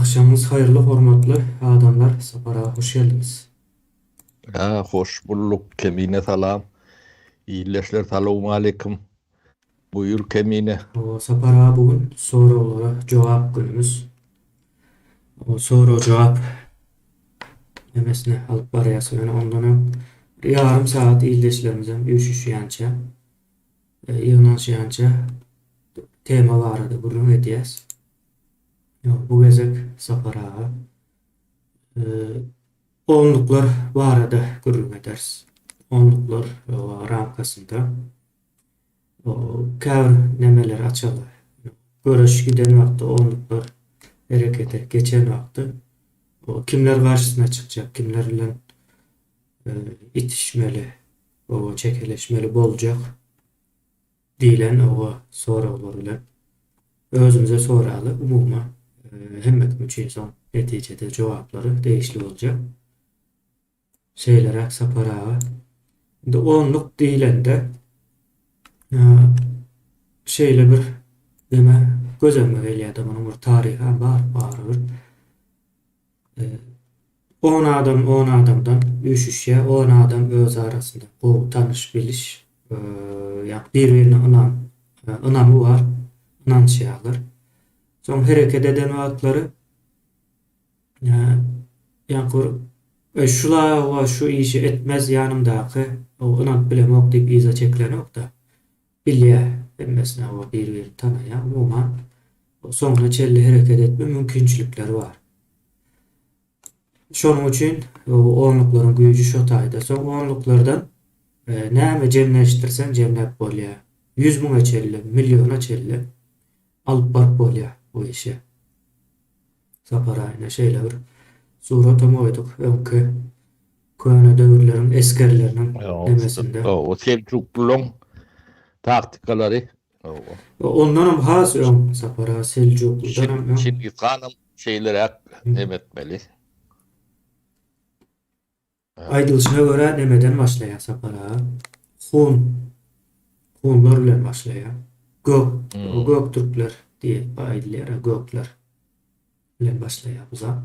Agşamyňyz haýyrly hormatly adamlar Sapar aga hoş geldiňiz. Hä hoş bulduk Kemine salam. Ildeşler salowmaleýkim. Buýur Kemine. Sapar aga bu gün soraglara jogap günümiz. Sorag jogap nemesine alyp barýas ýöne ondan öň bir ýarym sagat ildeşlerimizem üýşüşýänçä ýygnanyşýança tema barada gürrüň edýäs. Bu gezek Sapar aga onluklar barada gürrüň ederis. Onluklar ramkasynda käbir nemeleri açaly. Göreş giden wagtda onluklar herekete geçen wagty kimler garşysyna çykjak, kimler bilen itişmeli, çekeleşmeli boljak diýlen oba soraglar bilen özümize soraly, umumy hemme kim üçin soň netijede jogaplary degişli boljak. Şeýleräk Sapar aga. Indi onluk diýlende şeýle bir neme göz öňüme gelýär-de, munuň bir taryhy hem bar barybir. On adam on adamdan üýşüşýär, on adam öz arasynda gowy tanyş-biliş, ýa bir-birine ynam, ynamy bar, ynanyşýarlar. Soň hereket eden wagtlary ýaňky bir şula şu işi etmez ýanymdaky, ynanyp bilemok diýip yza çekilenok-da. Bilýär, hemmesine o bir-birini tanaýar. Umuman, soňuna çenli hereket etme mümkinçilikleri bar. Şonuň üçin onluklaryň güýji şo taýda. Soň onluklardan näme jemleşdirseň jemläp bolýar. Ýüz müňe çenli, milliona çenli alyp baryp bolýar bu işi. Sapar aýyna şeýle bir suratam goýduk öňki köne döwürleriň esgerleriniň nemesinde. O seljuklylaryň taktikalary. Ondanam has öň Sapar aga seljuklydanam öň. Çingiz hanam şeýleräk neme etmeli. Aýdylyşyna görä nemeden başlaýar Sapar aga? Hun. Hunlar bilen başlaýar. Gök, gök türkler diýip aýdylýar, gökler bilen başlaýar bu zat.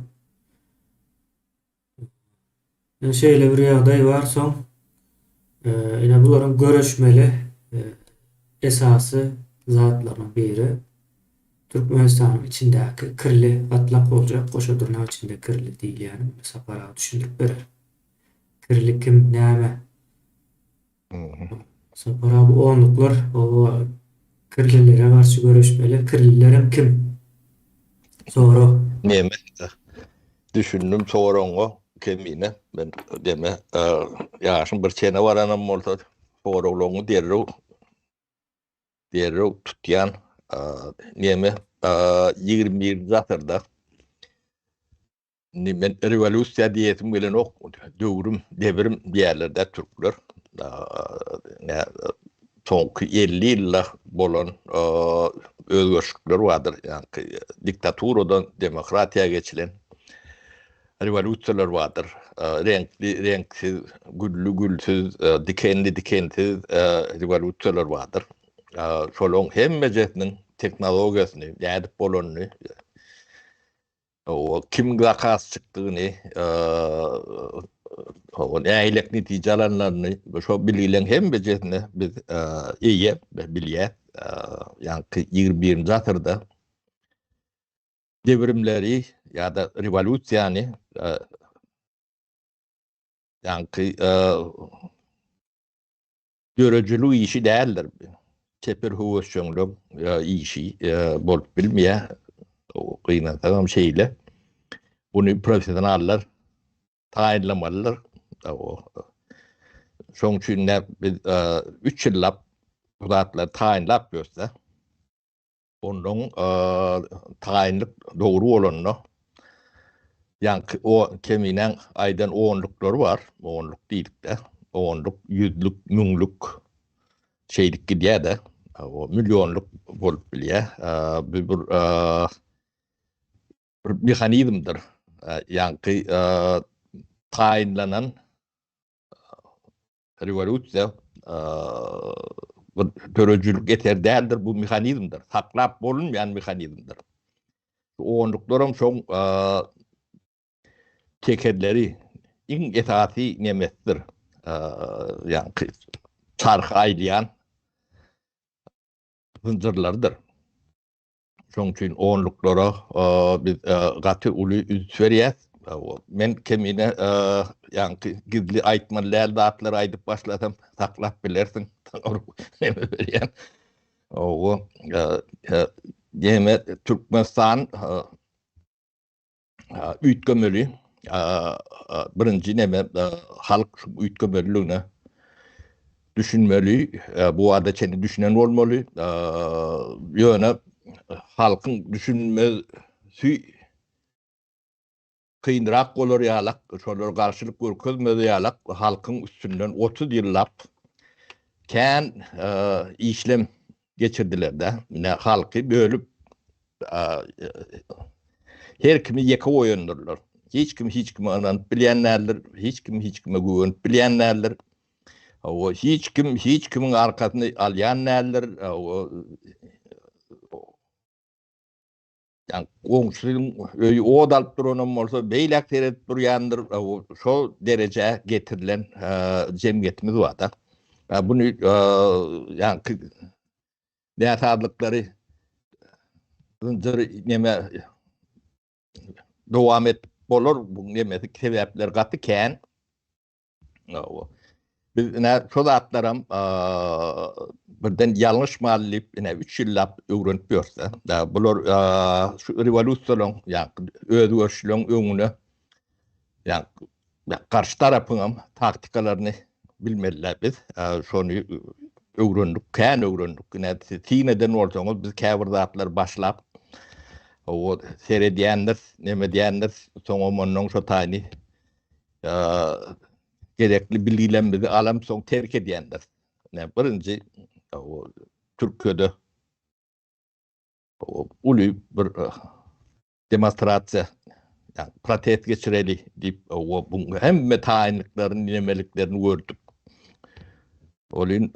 Ine şeýle bir ýagdaý bar soň ine bularyň göreşmeli esasy zatlarynyň biri Türkmenistanyň içindäki kirli gatlak boljak goşa dyrnak içinde kirli diýilýäni Sapar aga düşündirip berer. Kirli kim näme? Sapar abi onluklar oba kirlilere garşy göreşmeli. Kirlilerem kim? Sorag. Neme düşündim soragyňa Kemine. Men deme ýaşym bir çene baranam bolsa soraglaryňy derrew derrew tutýan neme 21-nji asyrda Indi men rewolýusiýa diýesim gelenok, döwrüm, dewrim diýerler-dä türkler. Nä soňky 50 ýylda bolan özgerişlikler bardyr, ýaňky diktaturadan demokratiýa geçilen rewolýusiýalar bardyr. Reňkli, reňksiz, gülli, gülsüz, dikenli, dikensiz rewolýusiýalar bardyr. Şolaryň hemmejesiniň tehnologiýasyny, nädip bolanyny O kimiň zakaz çykdygyny, o nähilek netije alanlaryny, şo bilgileň hemmejesine biz eýe we bilýäs. Ýaňky 21-nji asyrda dewrimleri ýa-da rewolýusiýany ýaňky Döredijilik işi däldir. Çeper höwesjeňligiň işi bolup bilmeýär. Gynansagam şeýle. Muny professionallar taýynlamalydyr. Şonuň üçin-de biz üç ýyllap bu zatlary taýynlap ýörse, Ondan taýynlyk dogry bolanda, ýaňky o Keminäň aýdan onluklary bar, onluk diýdik-de, onluk, ýüzlük, müňlük şeýdip gidýär-de, o millionlyk bolup bilýär. Bu bir bir mehanizmdir. Ýaňky taýynlanan Rewolýusiýa bir döredijilik eseri däldir, bu mehanizmdir. Saklap bolunmaýan mehanizmdir. Onluklaram şoň tekerleri iň esasy nemesidir. Ýaňky çarhy aýlaýan zynjyrlarydyr. Şoň üçin onluklara biz gaty uly üns berýäs. Men kemine ýaňky gizli aýtmaly däl zatlary aýdyp başlasam saklap bilersiň. Neme berýän. Owo, neme Türkmenistan üýtgemeli. Birinji neme halk şu üýtgemeliligine düşünmeli. Bu wada çenli düşünen bolmaly. Ýöne halkyň düşünmesi kynrak bolar ýalak, şolar garşylyk görkezmez ýalak halkyň üstünden 30 ýyllap kän işlem geçirdiler-de. Ine halky bölüp her kimi ýeke goýandyrlar. Hiç kim hiç kime ynanyp bilýän däldir, hiç kim hiç kime güwenip bilýän däldir. Hawa, hiç kim hiç kimiň arkasyny alýan däldir. Hawa, ýa goňşynyň öýi ot alyp duranam bolsa beýläk seredip durýandyr. Şo derejä getirilen jemgyýetimiz bar-da. Buny ýaňky näsazlyklary zynjyr neme dowam et bolar. Bu nemesi sebäpler gaty kän. Biz ine şo zatlaram birden ýalňyşmaly diýip ine 3 ýyllap öwrenip ýörse. Bular şu rewolýusiýalaryň ýa özgerişligiň öňüne ýa garşy tarapyňam taktikalaryny bilmeliler biz. Şony öwrendik, kän öwrendik. Ine syn eden bolsaňyz biz käbir zatlary başlap o seredýändiris, neme edýändiris, soňam ondan şo taýyny gerekli bilgilerimizi alamsoň terk edýändir. Ne birinji o Türkiýede uly bir demonstrasiýa, ýa protest geçireli diýip, o bu hemme taýynlyklaryny, nemeliklerini gördük. Olin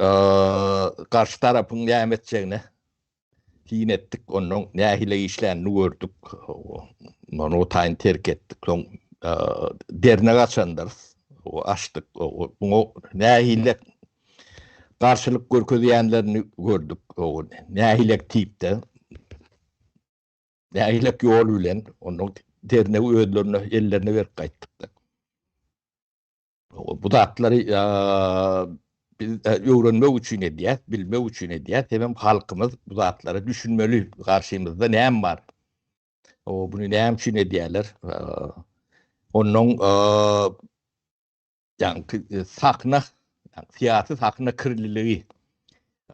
garşy tarapyň näme etjegine Syn etdik, onnoň nähili işlänini gördük. Ony o taýyn terk etdik. Soň dernek açandyrys. O açdyk. Muňa nähili garşylyk görkezýänlerini gördük. O nähili tipde, nähili ýol bilen onuň dernegi özlerine, ellerine berip gaýtdyk. Bu zatlary biz öwrenmek üçin edýäs, bilmek üçin edýäs. Hemem halkymyz bu zatlara düşünmeli. Garşymyzda näme bar? O buny näme üçin edýärler? Ondan ýaňky sahna, syýasy sahna kirliligi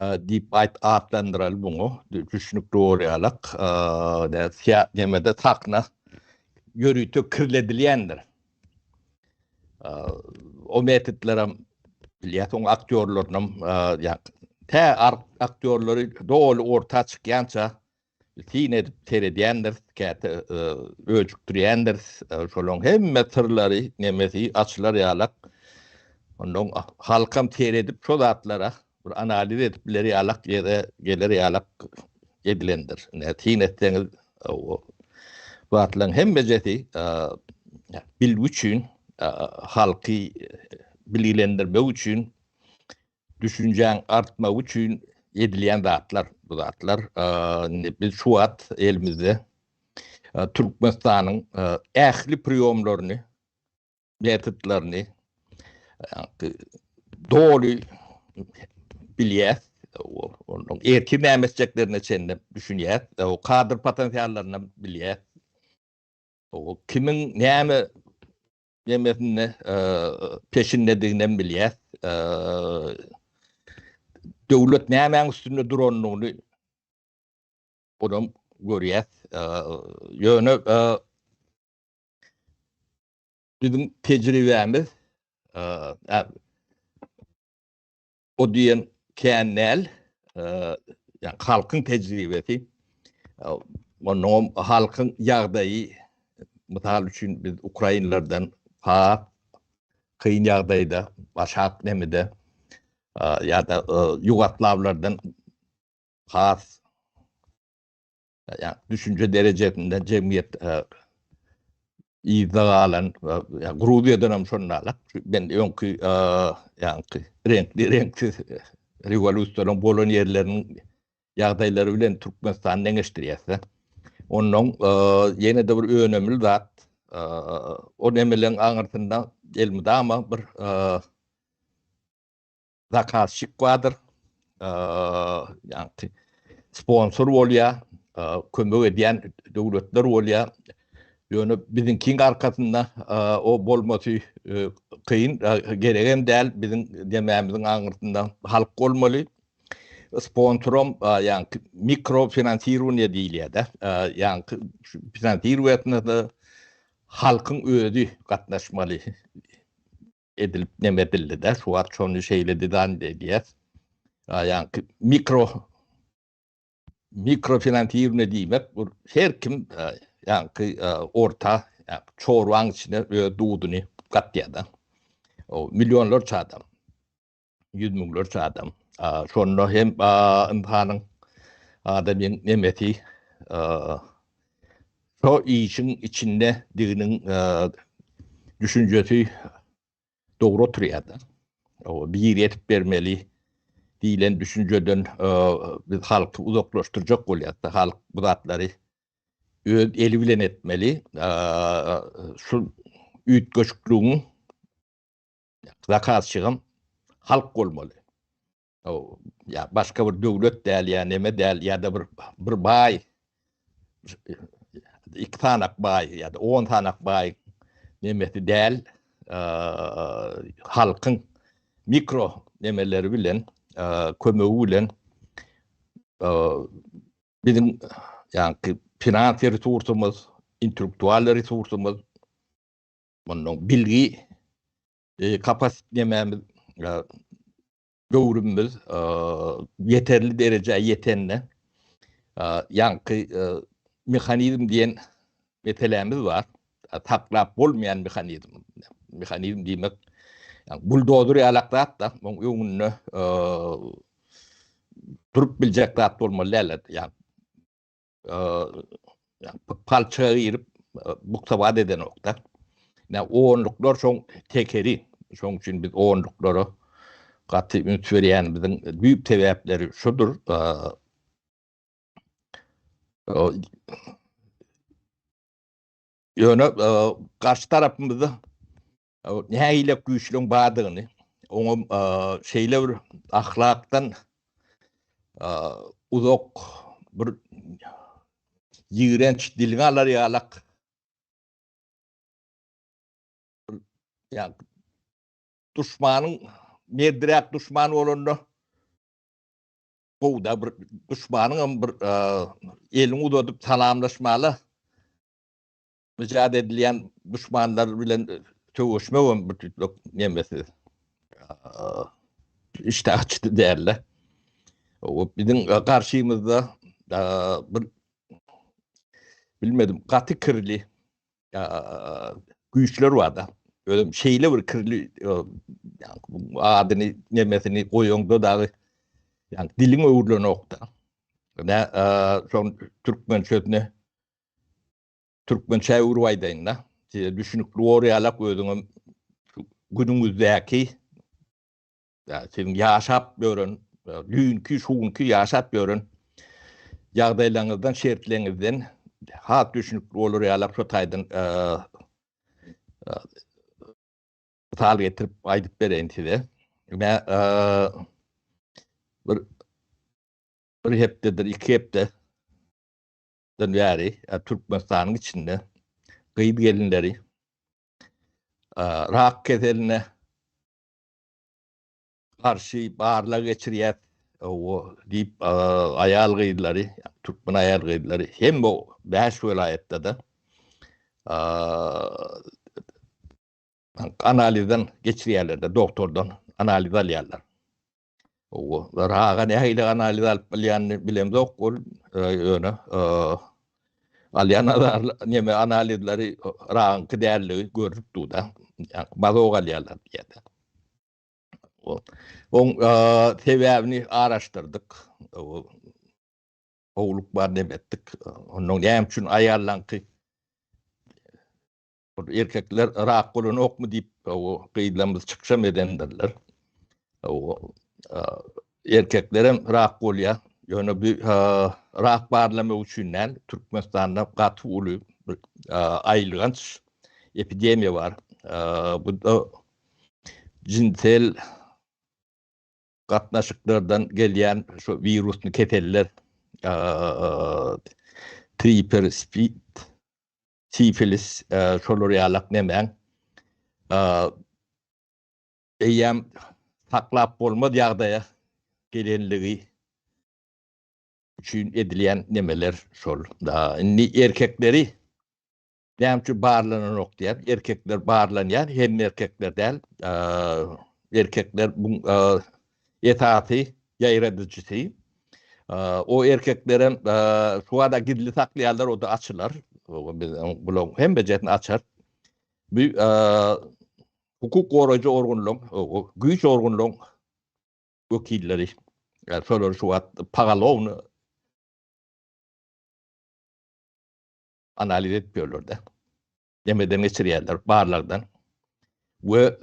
diýip aýt atlandyraly buňa. Düşünikli bolýarlyk. Nämede sahna ýörite kirledilýändir. O metodlaram bilýäs, oň aktýorlarynam ýa tä aktýorlary doly orta çykýança syn edip seredýändiris, käte öjükdirýändiris. Şolaň hemme syrlary, nemesi açylar ýalak. Ondan halkam seredip şo zatlara bir analiz edip biler ýalak ýere geler ýalak edilendir. Ine syn etseňiz o zatlaryň hemmejesi bilgi üçin, halky bilgilendirmek üçin, düşünjäň artmagy üçin edilýän zatlar bu zatlar. Indi biz şu wagt elimizde Türkmenistanyň ähli priýomlaryny metodlaryny doly bilýäs. Onuň ertir näme etjeklerine çenli düşünýäs. O kadr potensiallaryny bilýäs. O kimiň näme nemesinde peşindedigini hem bilýäs. Döwlet nämäň üstünde duranyny onam görýäs. Ýöne Biziň tejribämiz o diýen kän däl. Ýa halkyň tejribesi. Onnoňam halkyň ýagdaýy mysal üçin biz ukrainlerden has kyn ýagdaýda, aşak nemede ýa-da ýugoslawlardan has. Ýa düşünje derejesinde jemgyýet yzda galan, ýa Gruziýadan hem şonda ben öňki ýaňky reňkli reňksiz rewolýusiýalaryň bolan ýerleriniň ýagdaýlary bilen Türkmenistany deňeşdirýäs-de. Ondan ýene-de bir önemli zat, o nemeleň aňyrsynda elmydama bir zakazçik bardyr. Ýagny sponsor bolýar, kömek edýän döwletler bolýar. Ýöne biziňkiň arkasynda o bolmasy kyn, geregem däl. Biziň demämiziň aňyrsynda halk bolmaly. Sponsoram ýagny mikrofinansirowaniýe diýilýär-de. Ýagny finansirowaniýesine halkyň özi gatnaşmaly. Edilip neme edildi-de, şu wagt şony şeýle dizaýn edýäs. Ýagny mikro mikrofinansirowaniýe diýmek bu her kim ýagny orta çorbaň içine öz duzuny gatýar-da. O millionlarça adam. Ýüz müňlerçe adam. Şonda hem ynsanyň adamyň nemesi şo işiň içinde diginiň düşünjesi dogry oturýar-da. O biri edip bermeli diýlen düşünjeden biz halky uzaklaşdyrjak bolýarys. Halk bu zatlary öz eli bilen etmeli. Şu üýtgeşikligiň Zakazçygam halk bolmaly. Ýa başga bir döwlet däl ýa neme däl ýa-da bir bir baý iki sanak baý ýa-da on sanak baý nemesi däl halkyň mikro nemeleri bilen kömegi bilen biziň ýaňky finans resursymyz, intellektual resursymyz Mundan bilgi kapasitemiz göwrümimiz ýeterli derejä ýetende ýaňky mehanizm diýen meselämiz bar. Saklap bolmaýan mehanizm. Mehanizm diýmek buldozer ýalak zat-da, oň öňünde durup biljek zat bolmaly däl. Ýa palçyga girip buksabat edenokda. Ine onluklar şoň tekeri. Şoň üçin biz onluklara gaty üns berýänimiziň düýp sebäpleri şudur. Ýöne garşy tarapymyzda nähili güýçlüň bardygyny, oňa şeýle bir ahlakdan uzak bir ýigrenç diliňe alar ýalak ýa duşmanyň merdiräk duşman bolanda gowuda bir duşmanyňam bir elini uzadyp salamlaşmaly Icat edilýän duşmanlar bilen söweşmegem bir tüýtlük nemesi. Işdä açyjy däl-de. O biziň garşymyzda bir bilmedim gaty kirli güýçler bar-da. Özem şeýle bir kirli adyny nemesini goýaňda dagy ýa diliň öwrülenok-da. Nä şoň türkmençesine Türkmençä öwrüp aýdaýyn-da. Size düşünikli bor ýalak özüňem günüňizdäki siziň ýaşap ýören düýnki, şu günki ýaşap ýören ýagdaýlaryňyzdan, şertleriňizden has düşünikli bolar ýalak şo taýdan mysal getirip aýdyp bereýin size. Mä bir bir hepdedir, iki hepde den bäri Türkmenistanyň içinde gyz gelinleri rak keseline garşy barlag geçirýär diýip aýal gyzlary, türkmen aýal gyzlary hem bu 5 welaýatda-da analizden geçirýärler-de, doktordan analiz alýarlar. Raga nähili analiz alyp bilýänini bilemzok ol ýöne alýan neme analizleri ragyňky dälligi görnüp dur-da. Mazok alýarlar diýýär. Oň sebäbini araşdyrdyk. Howlukman neme etdik. Ondan näme üçin aýallaňky bir erkekler rak bolanokmy diýip, o gyzlarymyz çykyşam edendirler. O erkeklerem rak bolýar. Ýöne bu rak barlamak üçin däl, Türkmenistanda gaty uly bir aýylganç epidemiýa bar. Bu da jinsel gatnaşyklardan gelýän şu wirusly keseller, triper, spid, sifilis, şolar ýalak nemäň eýýäm saklap bolmaz ýagdaýa gelenligi üçin edilýän nemeler şol. Indi erkekleri Näme üçin barlananok diýýär. Erkekler barlanýar, hemme erkekler däl. Erkekler bu esasy ýaýradyjysy. O erkeklerem şu wada gizli saklaýarlar, o da açylar. Biz bularyň hemmejesini açar. Bu hukuk goraýjy organlaryň, güýç organlaryň wekilleri. Şolar şu wagt pogolovno analiz edip ýörler-de. Demeden geçirýärler, barlagdan. We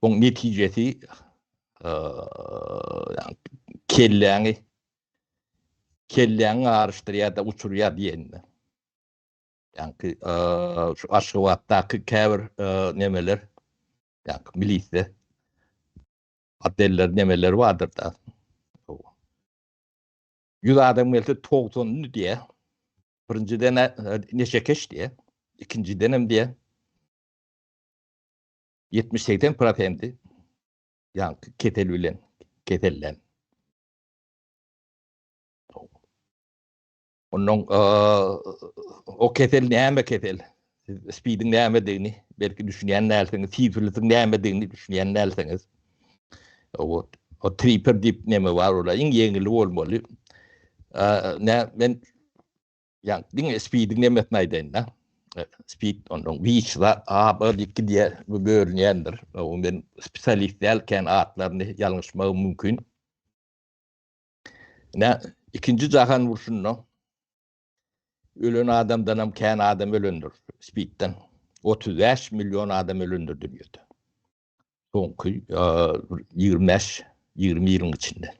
oň netijesi kelläňi kelläňi garyşdyrýar-da, uçurýar diýende. Ýaňky şu Aşgabatdaky käbir nemeler, ýaňky milisiýa oteller nemeler bardyr-da. 100 adam gelse 90-ny diýe. Birinjiden neşekeş diýe. Ikinjiden hem diýe. 70-80 prosenti ýaňky kesel bilen kesellen. Ondan o kesel näme kesel? Siz SPID-iň nämedigini belki düşünýän dälsiňiz, sifilisiň nämedigini düşünýän dälsiňiz. O, o triper diýip neme bar, ola iň ýeňili bolmaly. Ne men ýa diňe SPID-iň nemesini aýdaýyn-da. SPID ondan WIC A, B diýip gidýär, bu bölünýändir. O men spesialist däl, kän atlaryny ýalňyşmagym mümkin. Ne ikinji jahan urşunda ölen adamdan hem kän adam ölendir SPID-den. 35 million adam ölendir dünýede. Soňky 25 20 ýylyň içinde.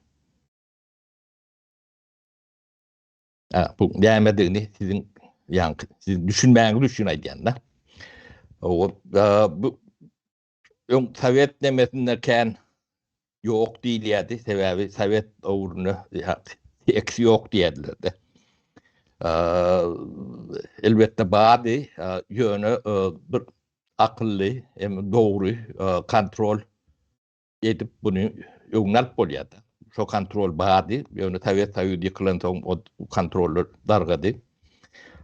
Ha, bu nämedigini siziň ýaňky siz düşünmäňiz üçin aýdýan-da. O bu öň sowet nemesinde kän ýok diýilýärdi, sebäbi sowet döwründe seks ýok diýerdiler-de. Elbetde bardy, ýöne bir akylly hem dogry kontrol edip buny öňüni alyp bolýardy. Şo kontrol bardy, ýöne Sowet Soýuzy ýykylansoň o kontrollar dargady.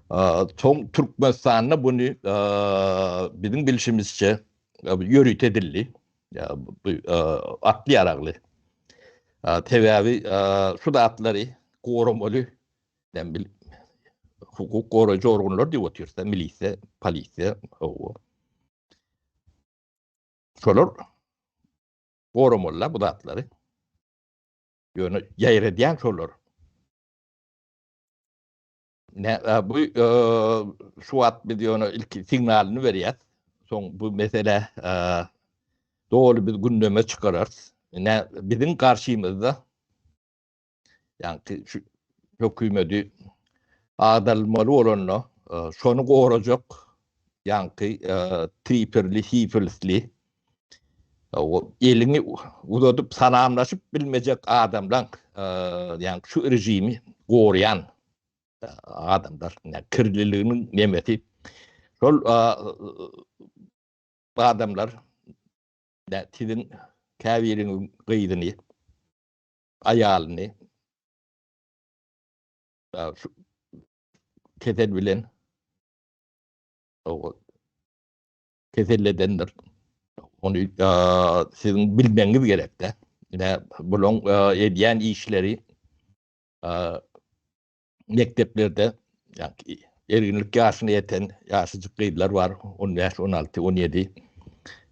Soň Türkmenistanda buny biziň bilşimizçe ýörite edildi. Bu atly ýaragly. Sebäbi şu zatlary goramaly hukuk goraýjy organlar diýip otyrys-da, milisiýa, polisiýa, Şolar goramalylar bu zatlary. Ýöne ýaýradýan şolar. Ne, bu şu wagt biz ýöne ilki signalyny berýäs. Soň bu mesele doly biz gündeme çykararys. Ne biziň garşymyzda Ýaňky şu hökümeti agdarylmaly bolanda şony gorajak ýaňky triperli, sifilisli eliňi uzadyp salamlaşyp bilmejek adamlaň ýaňky şu režimi goraýan adamlar kirliliginiň nemesi şol adamlar siziň käbiriňiziň gyzyny aýalyny şu kesel bilen keselledendir. Ony siziň bilmegiňiz gerekde. Ine bulaň edýän işleri mekdeplerde erginlik ýaşyna ýeten ýaşajyk gyzlar bar, 15, 16, 17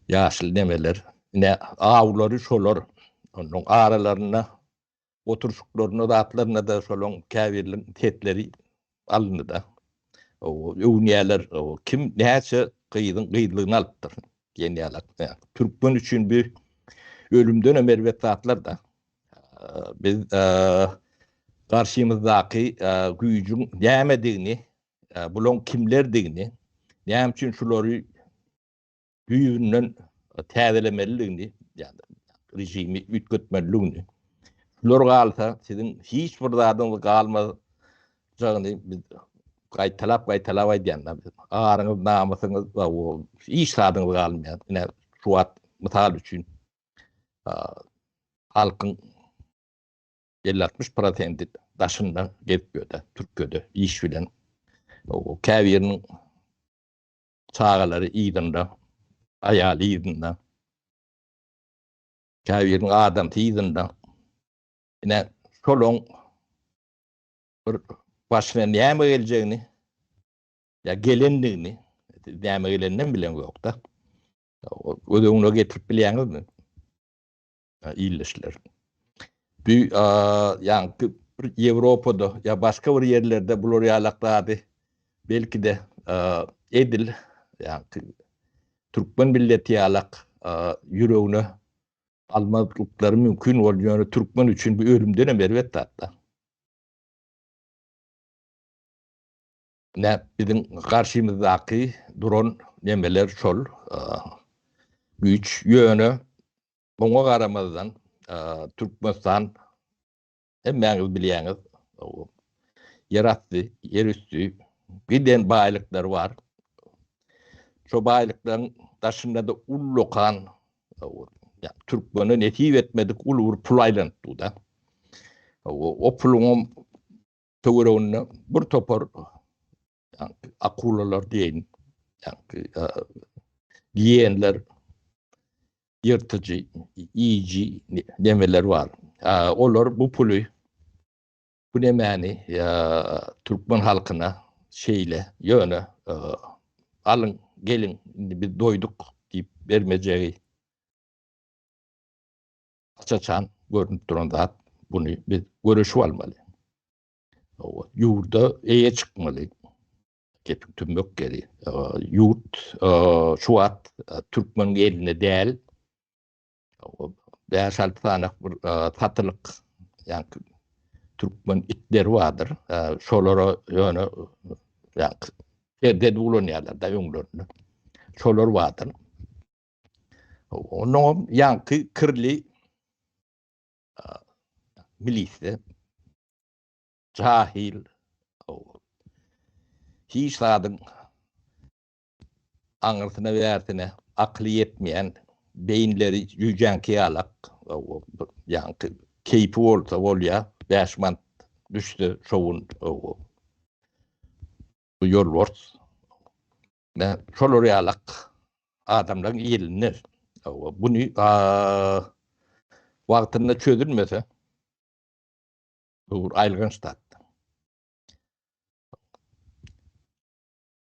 ýaşly nemeler. Ine awlary şolar. Onuň aralarynda oturyşyklarynda zatlarynda-da şolaň käbiriniň sesleri alyndy-da. Öwünýärler, kim näçe gyzyň gyzlygyny alypdyr diýen ýaly. Türkmen üçin bu ölümdenem erbet zatlar-da. Biz garşymyzdaky güýjüň nämedigini, bulaň kimlerdigini, näme üçin şulary düýbünden täzelemelidigini, ýa-da režimi üýtgetmelidigini, şular galsa siziň hiç bir zadyňyz galmajagyny biz gaýtalap-gaýtalap aýdýan-da biz. Aryňyz, namysyňyz, hiç zadyňyz galmaýar. Ine, şu wagt mysal üçin halkyň 50-60 prosenti daşynda gezip ýör-de, Türkiýede iş bilen. Käbiriniň çagalary yzynda, aýaly yzynda, käbiriniň adamsy yzynda. Ine, şolaň bir başyna näme geljegini ýa gelendigini, näme geleninem bileňzok-da. Göz öňüne getirip bilýäňizmi? Ildeşler. Bu ýaňky bir Ýewropada ýa başga bir ýerlerde bular ýalak zady belki-de edil ýaňky türkmen milleti ýalak ýüregine almazlyklary mümkin boldy, ýöne türkmen üçin bu ölümdenem erbet zat-da. Ine, biziň garşymyzdaky duran nemeler şol güýç. Ýöne muňa garamazdan Türkmenistan hemmäňiz bilýäňiz, ýerasty, ýerüsti giden baýlyklary bar. Şo baýlyklaryň daşynda-da ullakan türkmene nesip etmedik uly bir pul aýlanyp dur-da. O puluňam töwereginde bir topar akulalar diýeýin, giýenler, ýyrtyjy, iýiji nemeler bar. Olar bu puly, bu nemäni türkmen halkyna şeýle ýöne alyň, geliň, indi biz doýduk diýip bermejegi aç-açan görnüp duran zat, buny biz göreşip almaly. Ýurda eýe çykmaly. Gepiň tümmek ýeri. Ýurt şu wagt türkmeniň elinde däl. 5-6 sany bir satylyk ýa-ni türkmen itleri bardyr. Şolara ýöne ýa-ni perde ulanýarlar da öňlerinde. Şolar bardyr. Onnoňam ýaňky kirli milisde jahil hiç zadyň aňyrsyna bärsine akyly ýetmeýän beýinleri jüýjäňki ýalak ýaňky keýpi bolsa bolýa 5 manat düşse şo gün bu ýolbars Şolar ýalak adamlaryň elinde. Buny wagtynda çözülmese bu bir aýylganç zat.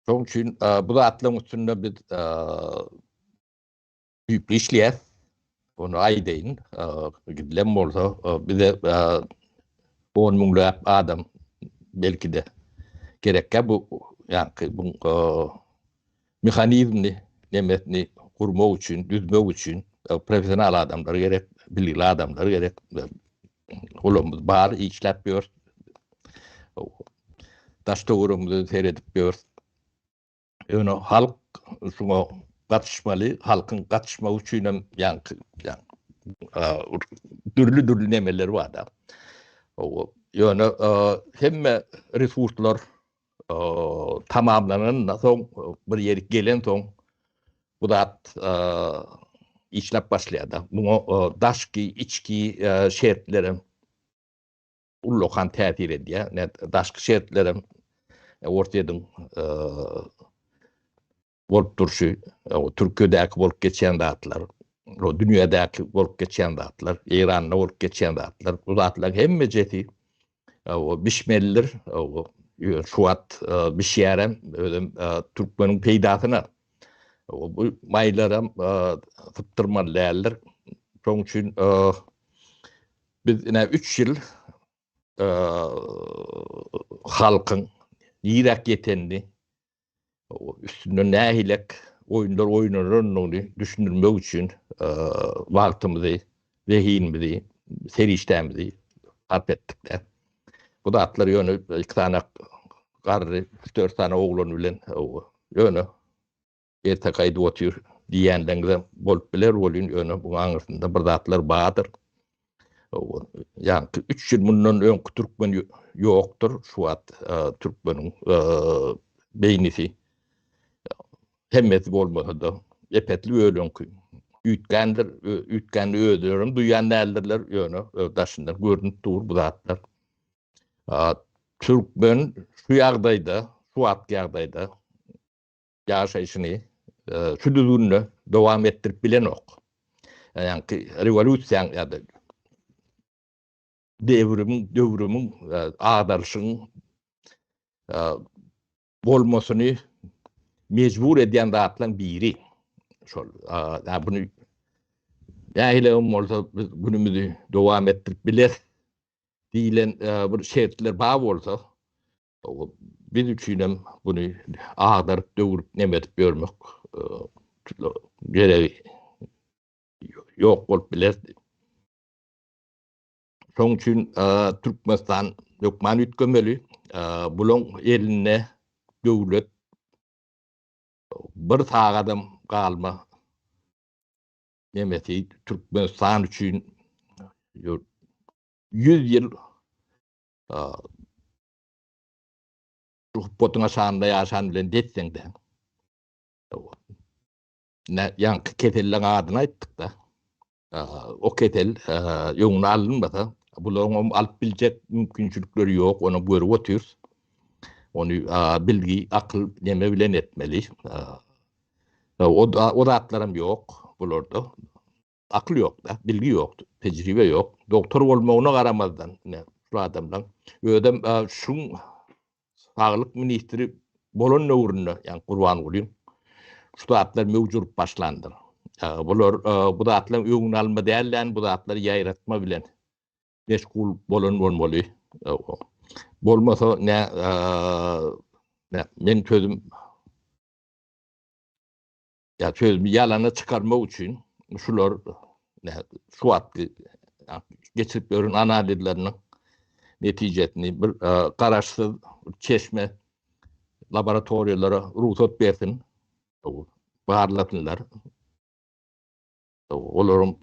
Şonuň üçin bu zatlaryň üstünde biz düýpli işleýäs. Ony aýdaýyn. Gidilen bolsa bize on müňläp adam belki-de gerekkä bu ýaňky bu mehanizmini nemesini gurmak üçin, düzmek üçin professional adamlar gerek, biligli adamlar gerek. Olamyz bar, işläp ýör. Daş-töweregimize seredip ýör. Ýöne halk şuňa gatyşmaly, halkyň gatyşmagy üçin hem ýaňky dürli-dürli nemeler bar-da. Ýöne hemme resurslar tamamlanandan soň, bir ýerik gelensoň bu zat işläp başlaýar-da. Muňa daşky, içki şertlerem ullakan täsir edýär. Ne daşky şertlerem Orsýetiň bolup durşy, Türkiýedäki bolup geçýän zatlar, o dünýädäki bolup geçýän zatlar, Eýranda bolup geçýän zatlar, bu zatlaryň hemmejesi o bişmelidir. O şu wagt bişýärem, özem türkmeniň peýdasyna. Bu maýlaram sypdyrmaly däldir. Şonuň üçin. Biz ine 3 ýyl halkyň niräk ýetenini, üstünde nähilek oýunlar oýnalanyny düşündirmek üçin wagtymyzy, zehinimizi, serişdämizi sarp etdik-de. Bu zatlar ýöne iki sany garry, üç-dört sany oglan bilen ýöne Erteki aýdyp otyr diýýänleňizem bolup biler welin, ýöne buň aňyrsynda bir zatlar bardyr. Ýaňky üç ýyl mundan öňki türkmen ýokdur, şu wagt türkmeniň beýnisi hemmesi bolmasa-da epetli böleňki üýtgändir, üýtgänini özlerem duýýan däldirler, ýöne daşyndan görnüp dur bu zatlar. Türkmen şu ýagdaýda, şu wagtky ýagdaýda ýaşaýşyny şu düzgünde dowam etdirip bilenok. Ýaňky rewolýusiýaň ýa-da dewrimiň, döwrümiň, agdaryşyň bolmasyny mejbur edýän zatlaryň biri şol. Ýa buny nähili hem bolsa biz günümizi dowam etdirip bileris diýlen bir şertler bar bolsa, Biz üçinem buny agdaryp, döwrüp, neme edip ýörmek geregi ýok bolup bilerdi. Şoň üçin Türkmenistan hökman üýtgemeli. Bulaň elinde döwlet bir sagadam galma nemesi Türkmenistan üçin 100 ýyl Şu hupbatyň aşagynda ýaşan bilen detseň-de. Ine, ýaňky keselleň adyny aýtdyk-da. O kesel öňüne alynmasa, bularyň alyp biljek mümkinçilikleri ýok, ony görüp otyrys. Ony bilgi, akyl neme bilen etmeli. O zatlaram ýok bularda. Akyl ýok-da, bilgi ýok, tejribe ýok. Dogtor bolmagyna garamazdan, ine, şu adamlaň özem şuň saglyk ministri bolan döwründe, ýagny Gurbangulyň şu zatlar möwç urup başlandyr. Bular bu zatlaryň öňüni alma däl-de, bu zatlary ýaýratma bilen meşgul bolan bolmaly. Bolmasa, nä, meň sözüm Ýa sözümi ýalana çykarmak üçin şular şu wagtky geçirip ýören analizleriniň netijesini bir garaşsyz çeşme laboratoriýalara rugsat bersin, barlasynlar. Olaryň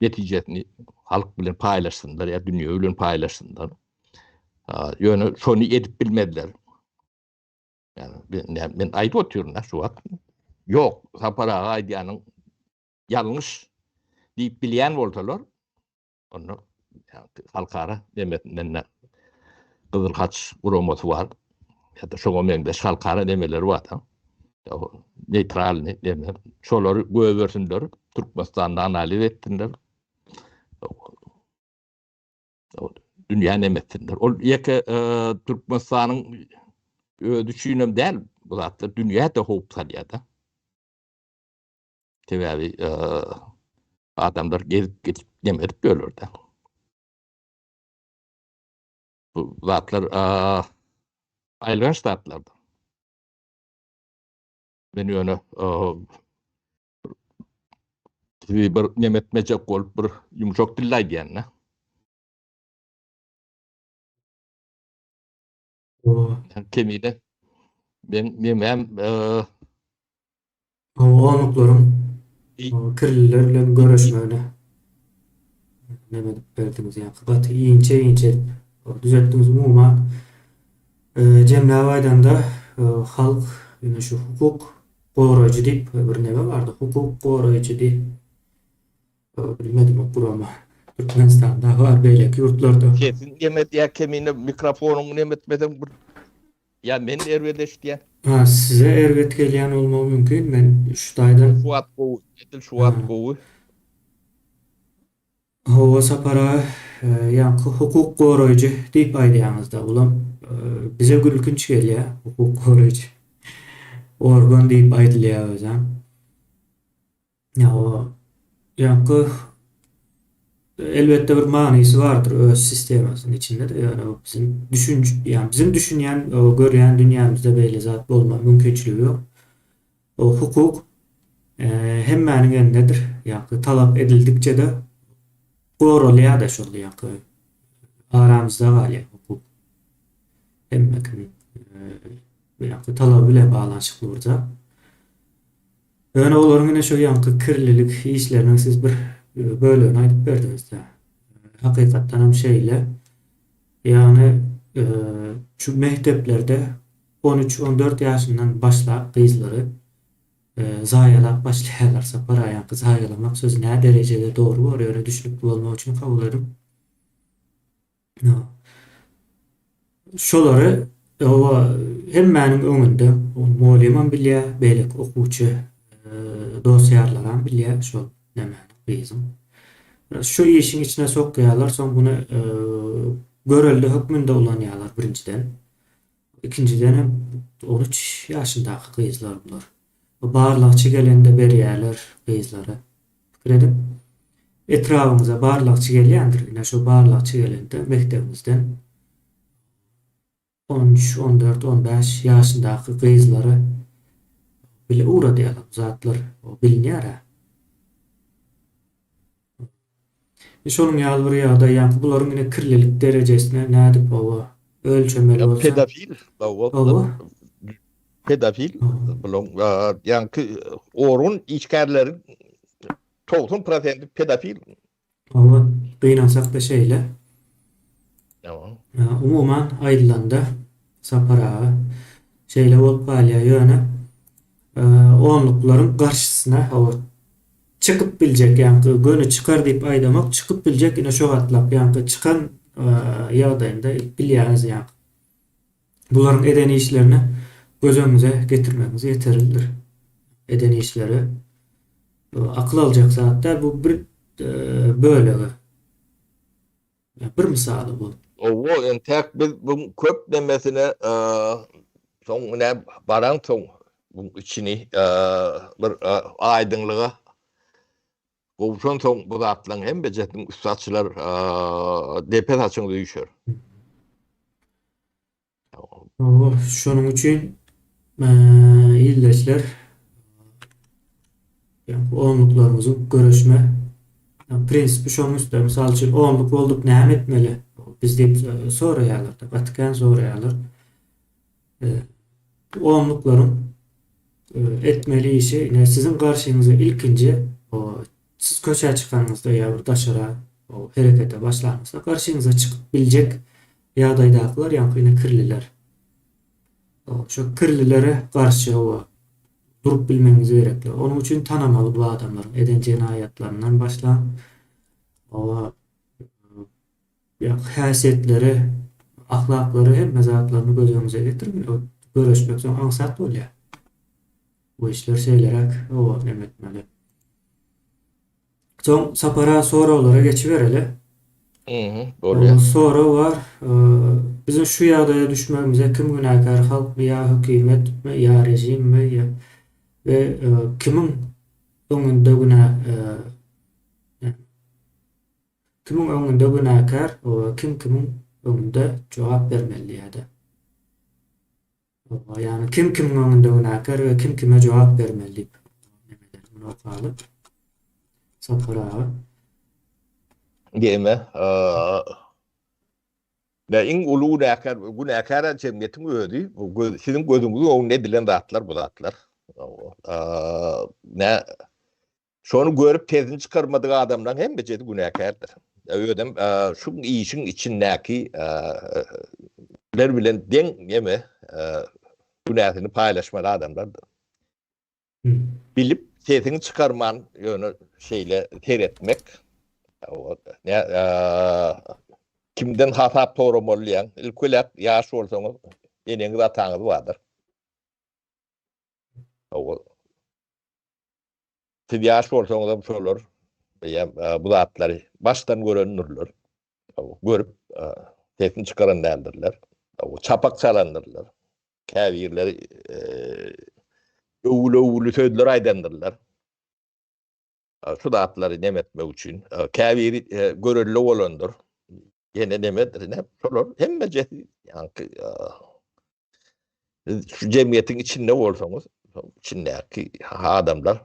netijesini halk bilen paýlaşsynlar ýa dünýe bilen paýlaşsynlar. Ýöne şony edip bilmediler. Yani men, men aýdyp otyryn da şu wagt. Ýok, Sapar aga aýdýanyň ýalňyş diýip bilýän bolsalar, onda halkara nemesinden Gyzyl Haç guramasy bar. Ýa-da şoňa meňzeş halkara nemeleri bar da. Neytralny neme. Şolary goýbersinler, Türkmenistanda analiz etsinler. Dünýä neme etsinler. Ol ýeke e, Türkmenistanyň özi üçin hem däl bu zatlar dünýä-de howp salýar-da. Sebäbi e, adamlar gezip geçip neme edip ýörler-de. Bu zatlar e, aýylganç zatlardyr. Men ýöne e, Sizi bir neme etmejek bolup bir ýumşak dilde aýdýan-da. Kemine men nemem Onuklaryň kirliler bilen göreşmegine neme edip berdiňiz ýa gaty inçe inçe edip düzetdiňiz umuman jemläp aýdanda halk ine şu hukuk Goraýjy diýip bir neme bardy, hukuk goraýjy diýip. Bilmedim o gurama. Türkmenistanda bar, beýleki ýurtlarda. Sesiň neme edýär kemine mikrofonyňy neme etmeseň bir ýa men erbet eşidýän. Ha size erbet gelýän bolmagy mümkin men şu taýdan. Şu wagt gowy edil şu wagt gowy. Hawa Sapar aga, ýaňky hukuk goraýjy diýip aýdýaňyzda, bulam bize gülkünç gelýär, hukuk goraýjy organ diýip aýdylýar özem. Hawa, ýaňky. Elbetde bir manysy bardyr öz sistemasynyň içinde-de, ýöne bu biziň düşünj, ýagny biziň düşünýän, görýän dünýämizde beýle zat bolma mümkinçiligi ýok. O hukuk hemmäniň elindedir. Ýagny talap edildikçe-de goralýar-da şol ýagny aramyzda galýar hukuk. Hemme kimiň ýagny talaby bilen baglanyşykly bir zat. Ýöne olaryň ine şu ýaňky kirlilik işleriniň siz bir bölegini aýdyp berdiňiz-dä. Hakykatdan hem şeýle. Ýagny şu mekdeplerde on üç, on dört ýaşyndan başlap gyzlary zaýalap başlaýarlar. Sapar aga ýaňky zaýalamak sözi nä derejede dogry bor ýöne düşnükli bolmak üçin kabul ediň. Şolary oba hemmäniň öňünde mugallymam bilýär, beýleki okuwçy dost-ýarlaram bilýär şol nämäni gyzyň. Şu işiň içine sokýarlar, soň muny görelde hökmünde ulanýarlar birinjiden. Ikinjidenem 13 ýaşyndaky gyzlar bular. Barlagçy gelende berýärler gyzlara. Pikir ediň. Etrabyňyza barlagçy gelýändir. Ine şo barlagçy gelende mekdebiňizden 13, 14, 15 ýaşyndaky gyzlary bile ugradýarlar. Bu zatlar bilinýär-ä. Şonuň ýaly bir ýagdaý, ýaňky bularyň ine kirlilik derejesine nädip oba ölçemeli bolsa. Pedofil, oba. Pedofil, bularyň ýaňky orun işgärleriň 90 prosenti pedofil. Oba, gynansak-da şeýle. Umuman aýdylanda, Sapar aga, şeýle bolup galýar, ýöne onluklaryň garşysyna hawa çykyp biljek, ýaňky göni çykar diýip aýdamok, çykyp biljek ine şo gatlak, ýaňky çykan ýagdaýynda bilýäňiz ýaňky bularyň eden işlerini göz öňüňize getirmegiňiz ýeterlidir. Eden işleri akyl aljak zat däl, bu bir bölegi. Bir mysaly bu. Owo entäk biz bu köp nemesine soň ine baransoň bu içini bir aýdyňlyga gowşansoň bu zatlaryň hemmejesiniň üsti açylar depe saçyňyza üýşer. Hawa, şonuň üçin ildeşler onluklarymyzyň göreşme prinsipi şonuň üstünde. Mysal üçin, onluk bolduk näme etmeli biz diýip soraýarlar-da, gaty kän soraýarlar. Onluklaryň etmeli işi, ine siziň garşyňyza ilkinji Siz köçä çykanyňyzda ýa bir daşara herekete başlanyňyzda garşyňyza çykyp biljek ýagdaýdakylar ýaňky ine kirliler. Şo kirlilere garşy hawa durup bilmegiňiz gerekli. Onuň üçin tanamaly bu adamlaryň eden jenaýatlaryndan başlap hawa ýa häsiýetleri, ahlaklary hemme zatlaryny göz öňüňize getiriň. Göreşmek soň aňsat bolýar. Bu işler şeýleräk hawa neme etmeli. Soň Sapara soraglara geçibereli. Mhm, bolýar. Sorag bar. Biziň şu ýagdaýa düşmegimize kim günäkär, halkmy ýa hökümetmi ýa režimmi ýa we kimiň öňünde günä kimiň öňünde günäkär, kim kimiň öňünde jogap bermeli ýa-da. Ýagny kim kimiň öňünde günäkär we kim kime jogap bermeli diýip nemeler muny okaly. Sapar aga. Diýme, ne iň uly günäkär, günäkär jemgyýetiň özi, bu göz, siziň gözüňiziň öňünde edilen zatlar bu zatlar. Ne Şony görüp sesini çykarmadyk adamlaryň hemmejesi günäkärdir. Özem şu işiň içindäki ler bilen deň ýeme günäsini paýlaşmaly adamlardyr. Bilip sesiňi çykarman ýöne şeýle seretmek kimden hasap soramaly diýýäň. Ilki ýaş bolsaňyz eneňiz ataňyz bardyr. Siz ýaş bolsaňyzam şolar eýýäm bu zatlary başdan görendirler. Görüp sesini çykaran däldirler. Çapak çalandyrlar. Käbirleri öwgüli-öwgüli sözler aýdandyrlar. Şu zatlary neme etmek üçin käbiri görelde bolandyr. Ýene nemedir, ne şolar hemmejesi ýaňky şu jemgyýetiň içinde bolsaňyz, içindäki adamlar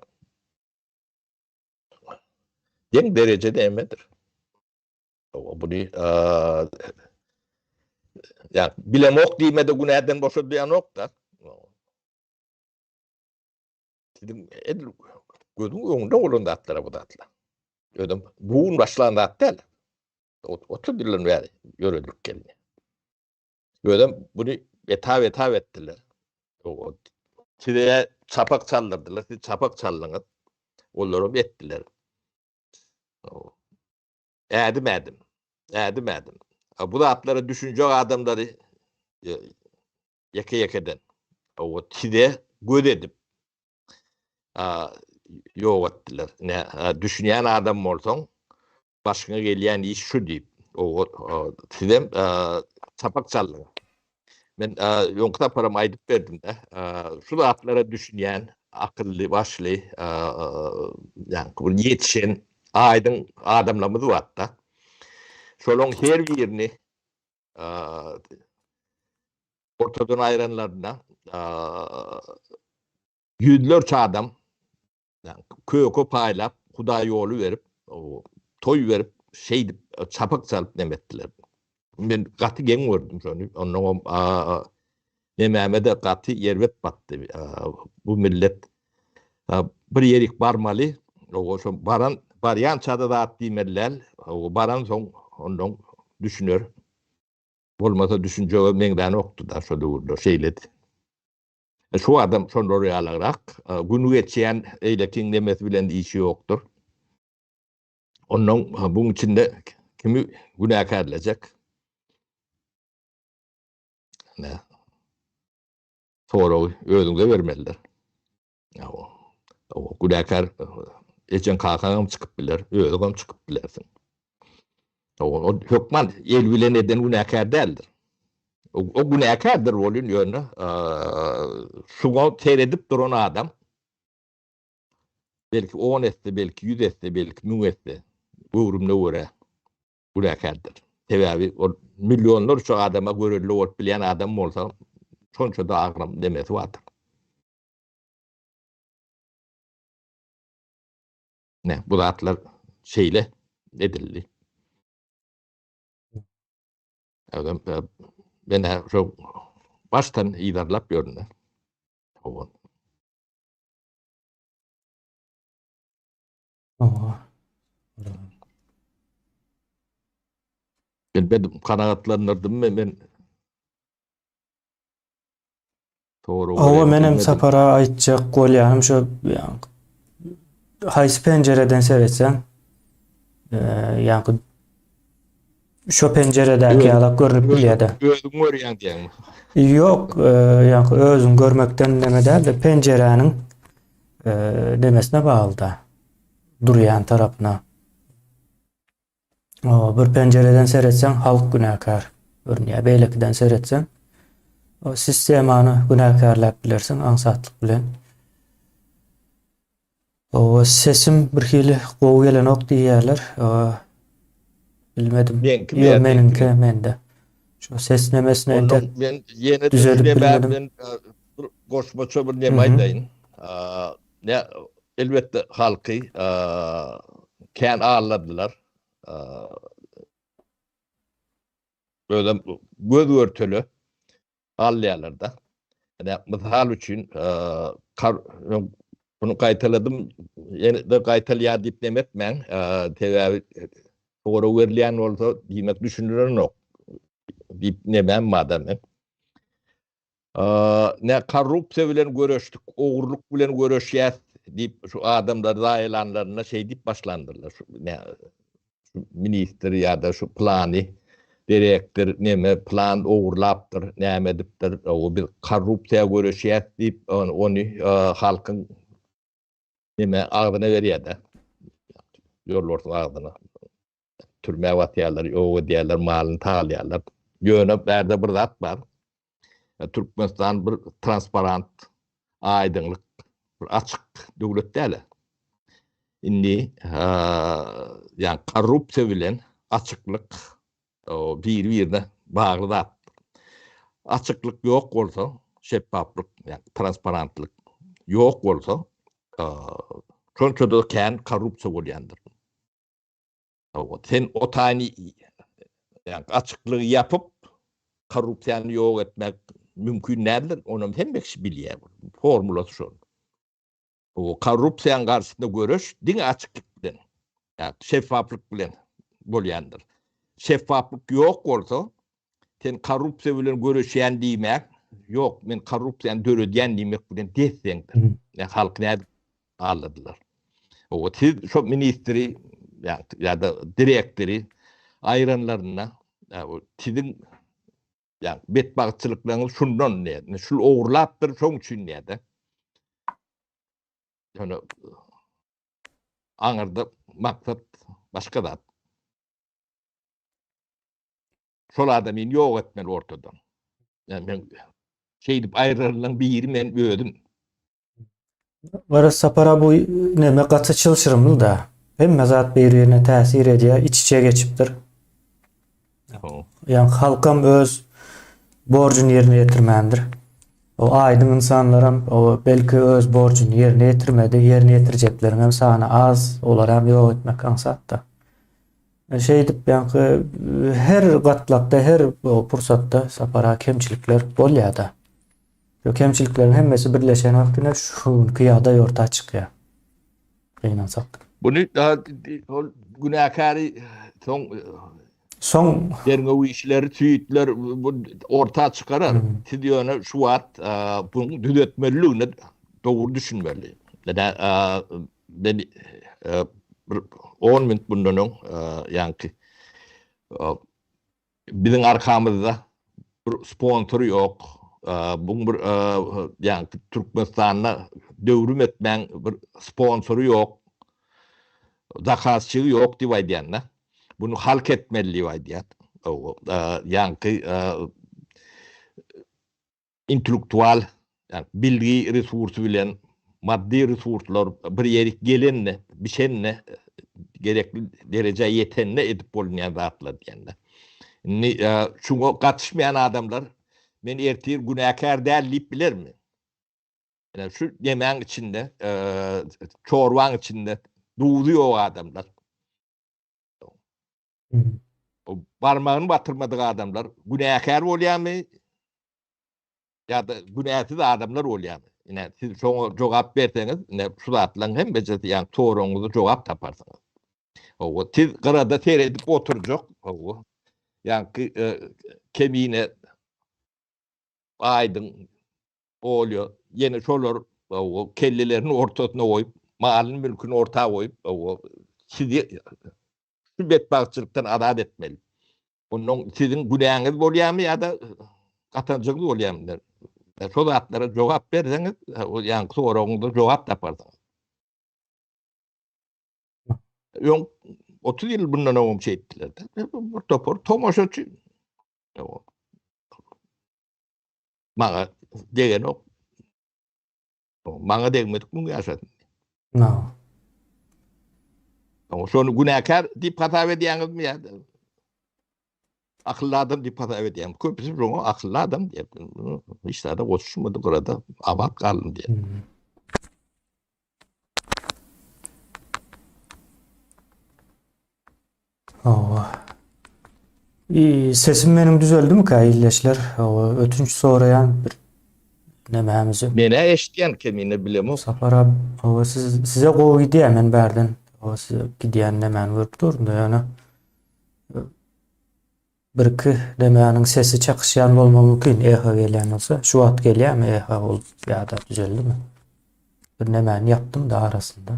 deň derejede emedir. Buny ýa bilemok diýmede günäden boşadýanok-da. Siziň edil gözüň öňünde bolan zatlar bu zatlar. Özüm bu gün başlan zat däl. 30 ýyldan bäri ýöredilip geldi. Özüm buny etap-etap etdiler. Size çapak çaldyrdylar, siz çapak çaldyňyz. Olaram etdiler. Ädim-ädim. Ädim-ädim. Bu zatlara düşünjek adamlary ýeke-ýekeden size göz edip ýok etdiler. Ne düşünýän adam bolsaň, başyňa gelýän iş şu diýip, sizem çapak çaldyňyz. Men öňki saparam aýdyp berdim-de, şu zatlara düşünýän, akylly, başly, ýagny bir ýetişen, aýdyň adamlarymyz bar-da. Şolaryň her birini ortadan aýranlarynda ýüzlerçe adam köke paýlap, hudaý ýoly berip, toý berip, şeýdip çapak çalyp neme etdiler. Men gaty geň gördüm şony. Onnoňam nemäme-de gaty erbet batdy. Bu millet bir ýerik barmaly, şo baran barýança-da zat diýmeli däl. Baransoň onnoň düşüner. Bolmasa düşünjege meňzänokdy-da şo döwürler şeýledi. Şu adam şonlar ýalagrak. Güni geçýän eýlekiň nemesi bilen işi ýokdur. Onnoň buň içinde kimi günäkärlejek? Ne? Soragy özüňize bermelidir. O günäkär ejeň kakaňam çykyp biler, özüňem çykyp bilersiň. O hökman el bilen eden günäkär däldir. O günäkärdir bolýan ýöne şuňa seredip duran adam belki 10 esse, belki 100 esse, belki 1000 esse göwrümine görä günäkärdir. Sebäbi ol millionlarça adama görelde bolup bilýän adam bolsa, şonça-da agram demesi bardyr. Ne, bu zatlar şeýle edildi. Adam e, men şu başdan yzarlap ýörün. Owan. Owa. Ben ben kanagatlandyrdım men Hawa menem Sapara aýtjak bolýanym şo haýsy penjireden seretseň ýaňky şo penjiredäki ýalak görnüp bilýär-de. Özüň görýäň diýýäňmi? Ýok, ýaňky özüň görmekden neme däl-de, penjiräniň nemesine bagly-da, durýan tarapyna. Bir penjireden seretseň halk günäkär görünýär. Beýlekiden seretseň sistemany günäkärläp bilersiň aňsatlyk bilen. O sesim bir hili gowy gelenok diýýärler. Bilmedim. Meňki Ýok, meniňki mende. Şu ses nemesine entek men ýene düzelip bilmedim. Men bir goşmaça bir neme aýdaýyn. Ne elbetde halky kän aldadylar. Özem göz görtele alýarlar-da. Ine, mysal üçin, bunu gaýtaladym, ýene-de gaýtalýar diýip neme etmäň. Sebäbi sorag berilýän bolsa, diýmek düşünilenok diýip nemäm bar-da men. Ne korrupsiýa bilen göreşdik, ogurlyk bilen göreşýäs diýip şu adamlary zaýalanlarynda şeý diýip başlandyrlar. Şu ne şu ministr ýa-da şu plany direktor neme plan ogurlapdyr, näme edipdir, o biz korrupsiýa göreşýäs diýip ony halkyň neme agzyna berýär-de. Ýolbarsyň agzyna. Türmä basýarlar, ýok edýärler, malyny talýarlar. Ýöne bärde bir zat bar. Türkmenistan bir transparant, aýdyňlyk, bir açyk döwlet däl. Indi ýa korrupsiýa bilen açyklyk biri-birine bagly zat. Açyklyk ýok bolsa, şeffaflyk, ýa transparentlik ýok bolsa, şonça-da kän korrupsiýa bolýandyr. Sen o taýyny ýa açyklygy ýapyp, korrupsiýany ýok etmek mümkin däldir. Onam hemme kişi bilýär. Formulasy şol. Bu korrupsiýanyň garşysynda göreş diňe açyklyk bilen, ýa şeffaflyk bilen bolýandyr. Şeffaflyk ýok bolsa, sen korrupsiýa bilen göreşýän diýmek, ýok, men korrupsiýany döredýän diýmek bilen des-deňdir. Ýa halky nädip aldadylar? Owa, siz şo ministri ýa-da direktory aýyranlarynda, siziň ýa betbagtçylyklaryňyz şundan diýýär. Şul ogurlapdyr, şoň üçin diýýär-de. Ýöne aňyrda maksat başga zat. Şol adamyny ýok etmeli ortadan. Ýa men şeýdip aýrylanlaryň biri men özüm. Garaz Sapar bu neme gaty çylşyrymly da. Hemme zat bir-birine täsir edýär, iç-içe geçipdir. Ýa halkam öz borjuny ýerine ýetirmändir. O aýdyň ynsanlaram o belki öz borjuny ýerine ýetirmedi, ýerine ýetirjekleriň hem sany az, olary hem ýok etmek aňsat-da. Şeýdip ýaňky her gatlakda, her pursatda Sapar aga kemçilikler bolýar-da. Şu kemçilikleriň hemmesi birleşen wagtynda şu günki ýagdaý orta çykýar. Gynansak. Buny ol günäkäri soň soň derňew işleri, tüýtler bu orta çykarar. Siz ýöne şu wagt buny düzetmeliligine dogry düşünmeli. Men bir 10 minut bundan öň ýaňky Biziň arkamyzda bir sponsor ýok. Buň bir ýaňky Türkmenistanda döwrüm etmäň bir sponsory ýok. Zakazçygy ýok diýip aýdýan-da. Buny halk etmeli diýip aýdýan. Ýaňky Intellektual, ýagny bilgi resursy bilen maddy resurslar bir ýerik gelende, bişende, gerekli derejä ýetende edip bolunýan zatlar diýende. Indi şuňa gatyşmaýan adamlar men ertir günäkär däl diýip bilermi? Ine şu nemäň içinde, çorbaň içinde duzy ýok adamlar. Barmagyny batyrmadyk adamlar günäkär bolýarmy? Ýa-da günäsiz adamlar bolýarmy? Ine, siz şoňa jogap berseňiz, ine şu zatlaryň hemmejesi, ýagny soragyňyza jogap taparsyňyz. Hawa, siz gyrada seredip oturjak, hawa. Ýaňky e, kemine aýdyň bolýar. Ýene şolar hawa, kellelerini ortasyna goýup, malyny, mülküni orta goýup, hawa, sizi şu betbagtçylykdan azat etmeli. Ondan siziň günäňiz bolýarmy ýa-da gatanjyňyz bolýarmy? Şo zatlara jogap berseňiz, o ýaňky soragyňyza jogap taparsyňyz. Öň 30 ýyl bundan öňem şeýtdiler. Bir topar tomaşaçy. Maňa degenok. Maňa degmedik müň ýaşasyn. No. Şony günäkär diýip hasap edýäňizmi ýa akylly adam diýip hasap edýäňmi? Köpüsi şoňa akylly adam diýip, hiç zada goşuşmady, gyrada abat galdym diýip. Hmm. Hawa. I, sesim meniň düzeldimikä ildeşler? Hawa, ötünç soraýan bir nemämizi. Menä eşitýän kemine bilemok. Sapar abi, hawa siz size gowy gidýär men bärden. Hawa size gidýän nemäni görüp durun da ýöne birki nemäniň sesi çakyşýan bolmagy mümkin eho gelýän bolsa. Şu wagt gelýärmi eho ol ýa-da düzeldimi? Bir nemäni ýapdym da arasynda.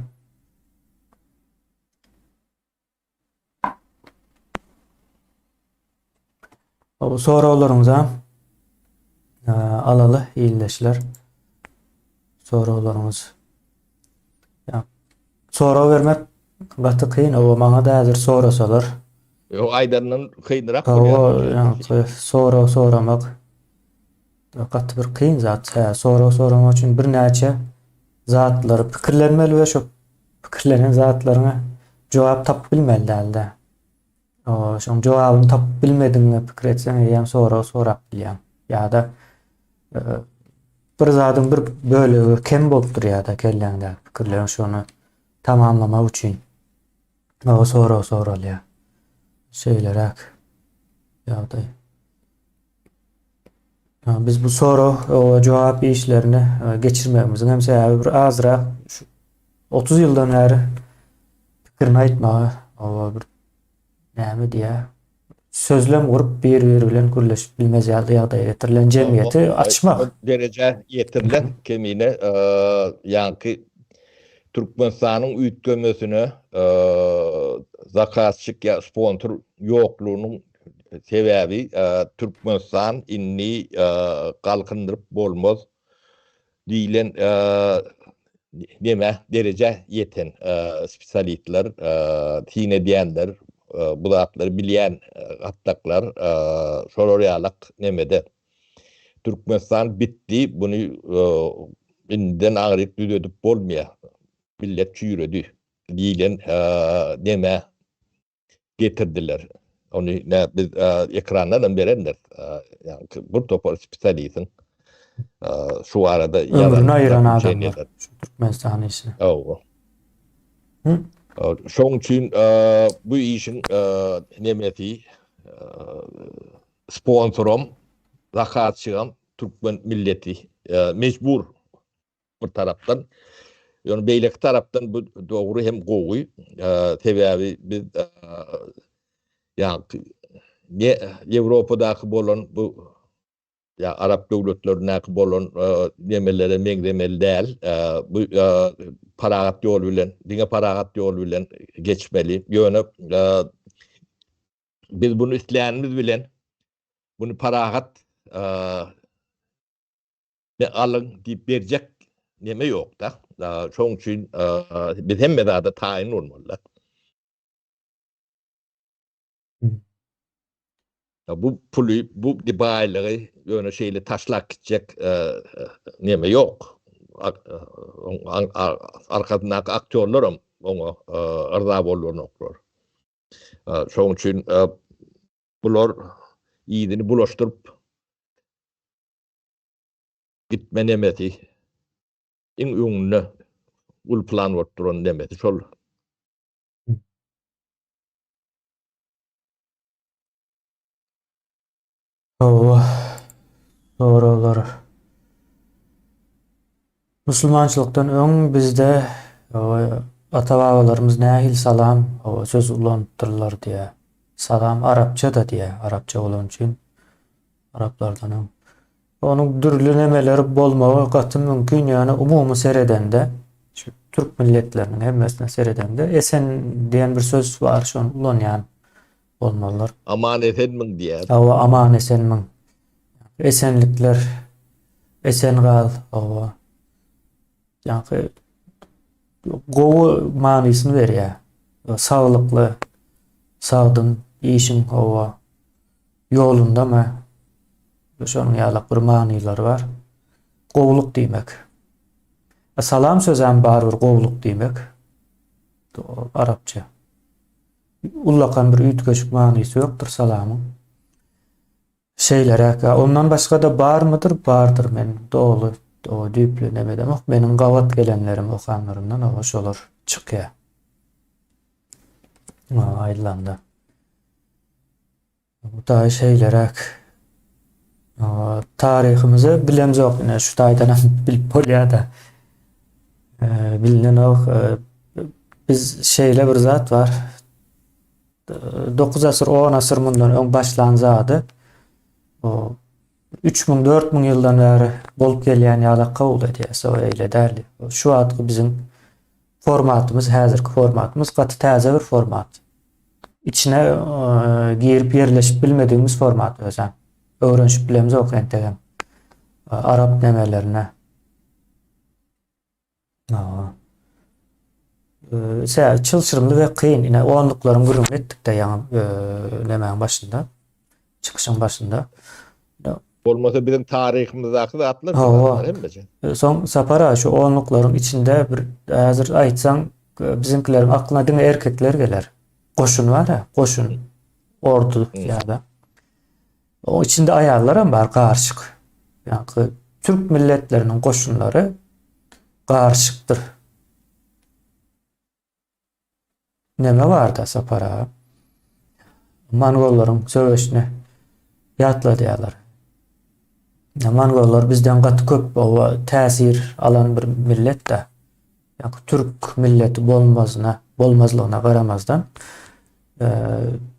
Bu soraglaryňyza e, alaly ildeşler. Soraglaryňyz. Ya, sorag bermek gaty kyn. O maňa da häzir sorasalar. Ýok, aýdandan kynrak bolýar. Sorag soramak gaty bir kyn zat. Hä, sorag soramak üçin birnäçe zatlary pikirlenmeli we şo. pikirlenen zatlaryňa jogap tapyp bilmeli dälde. Şoň jogabyny tapyp bilmedigiňe pikir etseň eýýäm sorag sorap bilýäň. Ýa-da bir zadyň bir bölegi kem bolup durýar-da kelläňdäki pikirleriň şony tamamlamak üçin o sorag soralýar. Şeýleräk ýagdaý. Biz bu sorag we jogap işlerini geçirmegimiziň hem sebäbi bir azrak şu 30 ýyldan bäri pikirini aýtmaga bir näme diýýär sözlem gurup bir-biri bilen gürleşip bilmez ýaly ýagdaýa getirilen jemgyýeti açmak. Derejä ýetirilen kemine ýaňky Türkmenistanyň üýtgemesine zakazçyk ýa sponsor ýoklugynyň Sebäbi Türkmenistan indi galkyndyryp bolmaz diýlen neme derejä ýeten spesialistler, syn edýänler, bu zatlary bilýän gatlaklar şolar ýalak nemede. Türkmenistan bitdi, buny indiden aňryk düzedip bolmaýar. Millet çüýredi diýlen neme getirdiler. Ony nä biz ekrandan hem berendir. Ýagny bir topar spesialistiň şu barada ömrüni aýyran adamlar şu Türkmenistan işine. Hawa. Şoň üçin bu işiň nemesi sponsoram, zakazçygam türkmen milleti mejbur bir tarapdan. Ýöne beýleki tarapdan bu dogry hem gowy. Sebäbi biz ýa ne Ýewropadaky bolan bu ýa arap döwletlerindäki bolan nemelere meňzemeli däl. Bu parahat ýol bilen, diňe parahat ýol bilen geçmeli. Ýöne biz bunu islänimiz bilen bunu parahat Ne alyň diýip berjek neme ýokda. Şoň üçin biz hemme zada taýyn bolmaly. Bu puly, bu baýlygy ýöne şeýle taşlap gitjek neme ýok. Arkasyndaky aktýorlaram oňa yrza bolanoklar. Şoň üçin bular yzyny bulaşdyryp gitme nemesi iň öňünde uly plan bolup duran nemesi şol. Hawa. Soraglar. Musulmançylykdan öň bizde ata-babalarymyz nähili salam söz ulanypdyrlar diýýär. Salam arapça-da diýýär, arapça bolany üçin. Araplardan öň. Onuň dürli nemeleri bolmagy gaty mümkin, ýöne umumy seredende, şu türk milletleriniň hemmesine seredende esen diýen bir söz bar, şony ulanýan bolmalylar. Aman esenmiň diýýär. Hawa, aman esenmiň. Esenlikler, esen gal, hawa. Ýaňky gowy manysyny berýär. Saglykly, sagdyn, işiň, hawa. Ýolundamy? Şonuň ýalak bir manylary bar. Gowulyk diýmek. Salam sözem bar bir gowulyk diýmek. Arapça. Ullakan bir üýtgeşik manysy ýokdur salamyň. Şeýleräk. Ondan başga-da barmydyr? Bardyr. Men doly, düýpli neme edemok. Meniň gabat gelenlerim, okanlarymdan oba şolar çykýar. Aýdylanda. Bu taý şeýleräk. Taryhymyzy bilemzok, ine şu taýdan hem bilip bolýar-da. Bilinenok. Biz şeýle bir zat bar. 9 asyr, 10 asyr mundan öň başlan zady o 3000, 4000 ýyldan bäri bolup gelýän ýaly kabul edýär. O eýle däl. Şu wagtky biziň formatymyz, häzirki formatymyz gaty täze bir format. Içine girip ýerleşip bilmedigimiz format özem. Öwrenişip bilemzok entegem. Arap nemelerine. Sebäbi çylşyrymly we kyn. Ine onluklaryň gürrüňini etdik-de ýaňy nemäň başynda. Çykyşyň başynda. Bolmasa biziň taryhymyzdaky zatlar hemmesi. Soň Sapar aga şu onluklaryň içinde bir häzir aýtsaň. biziňkileriň aklyna diňe erkekler geler. Goşun bar-a, goşun, ordu ýa-da. Oň içinde aýallaram bar garyşyk. Ýaňky türk milletleriniň goşunlary garyşykdyr. Neme barda Sapar aga? Mongollaryň söweşini ýatladýarlar. Mongollar bizden gaty köp oba täsir alan bir millet-de. Ýa türk milleti bolmazyna, bolmazlygyna garamazdan, e,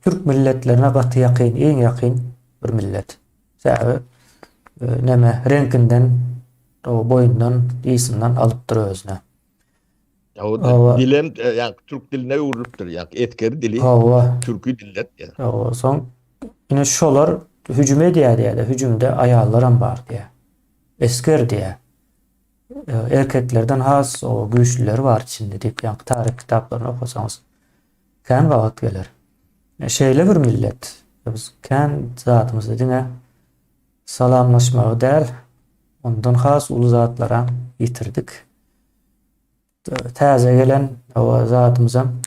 türk milletlerine gaty ýakyn, iň ýakyn bir millet. Sebäbi e, neme reňkinden, o boýundan, ysyndan alypdyr özüne. Hawa, dilem e, ýa türk diline öwrülipdir, ýa esgeri dili. Hawa. Türki diller. Hawa, soň ine şolar hüjüm edýär diýýär, hüjümde aýallaram bar diýýär. Esger diýýär. Erkeklerden has o güýçlüleri bar içinde diýip, ýaňky taryh kitaplaryny okasaňyz kän gabat geler. Şeýle bir millet. Biz kän zadymyzda diňe salamlaşmagy däl, ondan has uly zatlara ýitirdik. Täze gelen o zadymyzam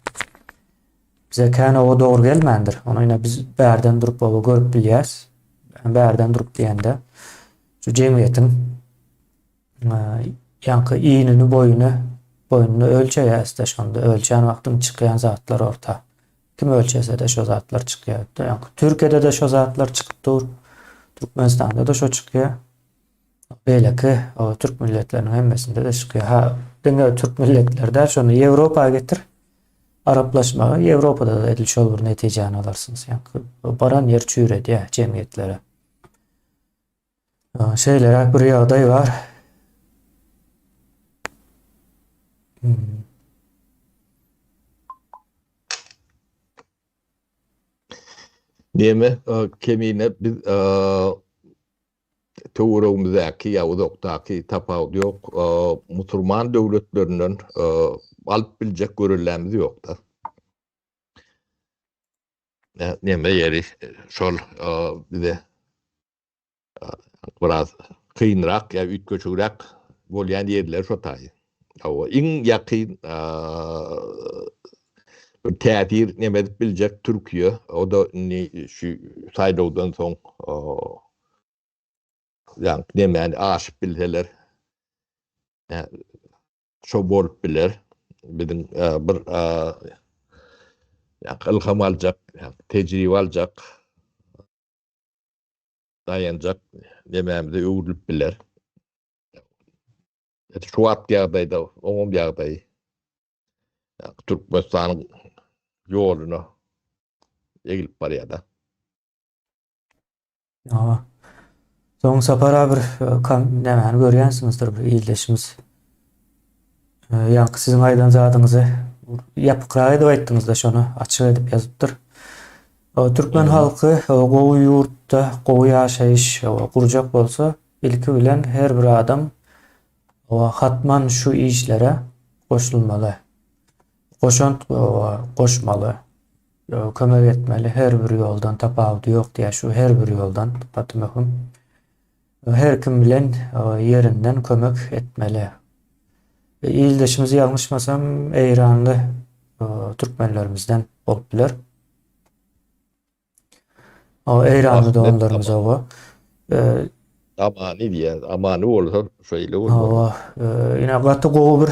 bize kän oba dogry gelmändir. Ony ine biz bärden durup oba görüp bilýäs. Bärden durup diýende şu jemgyýetiň ýaňky inini boýuny boýuny ölçeýäs-de şonda ölçän wagtyň çykýan zatlar orta. Kim ölçese-de şo zatlar çykýar. Ýaňky Türkiýede-de şo zatlar çykyp dur. Türkmenistanda-da şo çykýar. Beýleki türk milletleriniň hemmesinde-de çykýar. Ha, diňe türk milletleri däl, şony Ýewropa getir. Araplaşmagy Ýewropada-da edil şol bir netijäni alarsyňyz. Ýaňky baran ýer çüýredýär jemgyýetlere. Şeýleräk bir ýagdaý bar. Hmm. Neme, kemine biz töweregimizdäki ýa uzakdaky tapawudy ýok, musulman döwletlerinden alyp biljek görellämiz ýok-da. Neme ýeri şol bize biraz kynrak ýa üýtgeşigräk bolýan ýerleri şo taýy. Hawa, iň ýakyn bir täsir neme edip biljek Türkiýe, o-da indi şu saýlawdan soň ýa nemäni aşyp bilseler şo bolup biler. Biziň bir ýa ylham aljak, tejribe aljak daýanjak nemämize öwrülip biler. Şu wagtky ýagdaýda oňam ýagdaýy Türkmenistanyň ýoluna egilip barýar-da. Hawa. Soň Sapar abi bir nämäni görýänsiňizdir bir ildeşimiz. Ýaňky siziň aýdan zadyňyzy ýapykrak edip aýtdyňyzda şony açyk edip ýazypdyr. Türkmen halky gowy ýurtda gowy ýaşaýyş gurjak bolsa Ilki bilen her bir adam hatman şu işlere goşulmaly. Goşant goşmaly. Kömek etmeli her bir ýoldan tapawudy ýok diýýär şu her bir ýoldan gaty möhüm. Her kim bilen ýerinden kömek etmeli. Ildeşimiz ýalňyşmasam eýranly türkmenlerimizden bolup biler. O Eýranly doganlarymyz oba. Amany diýýär. Amany bolsa şeýle bolmaly. Hawa, ine gaty gowy bir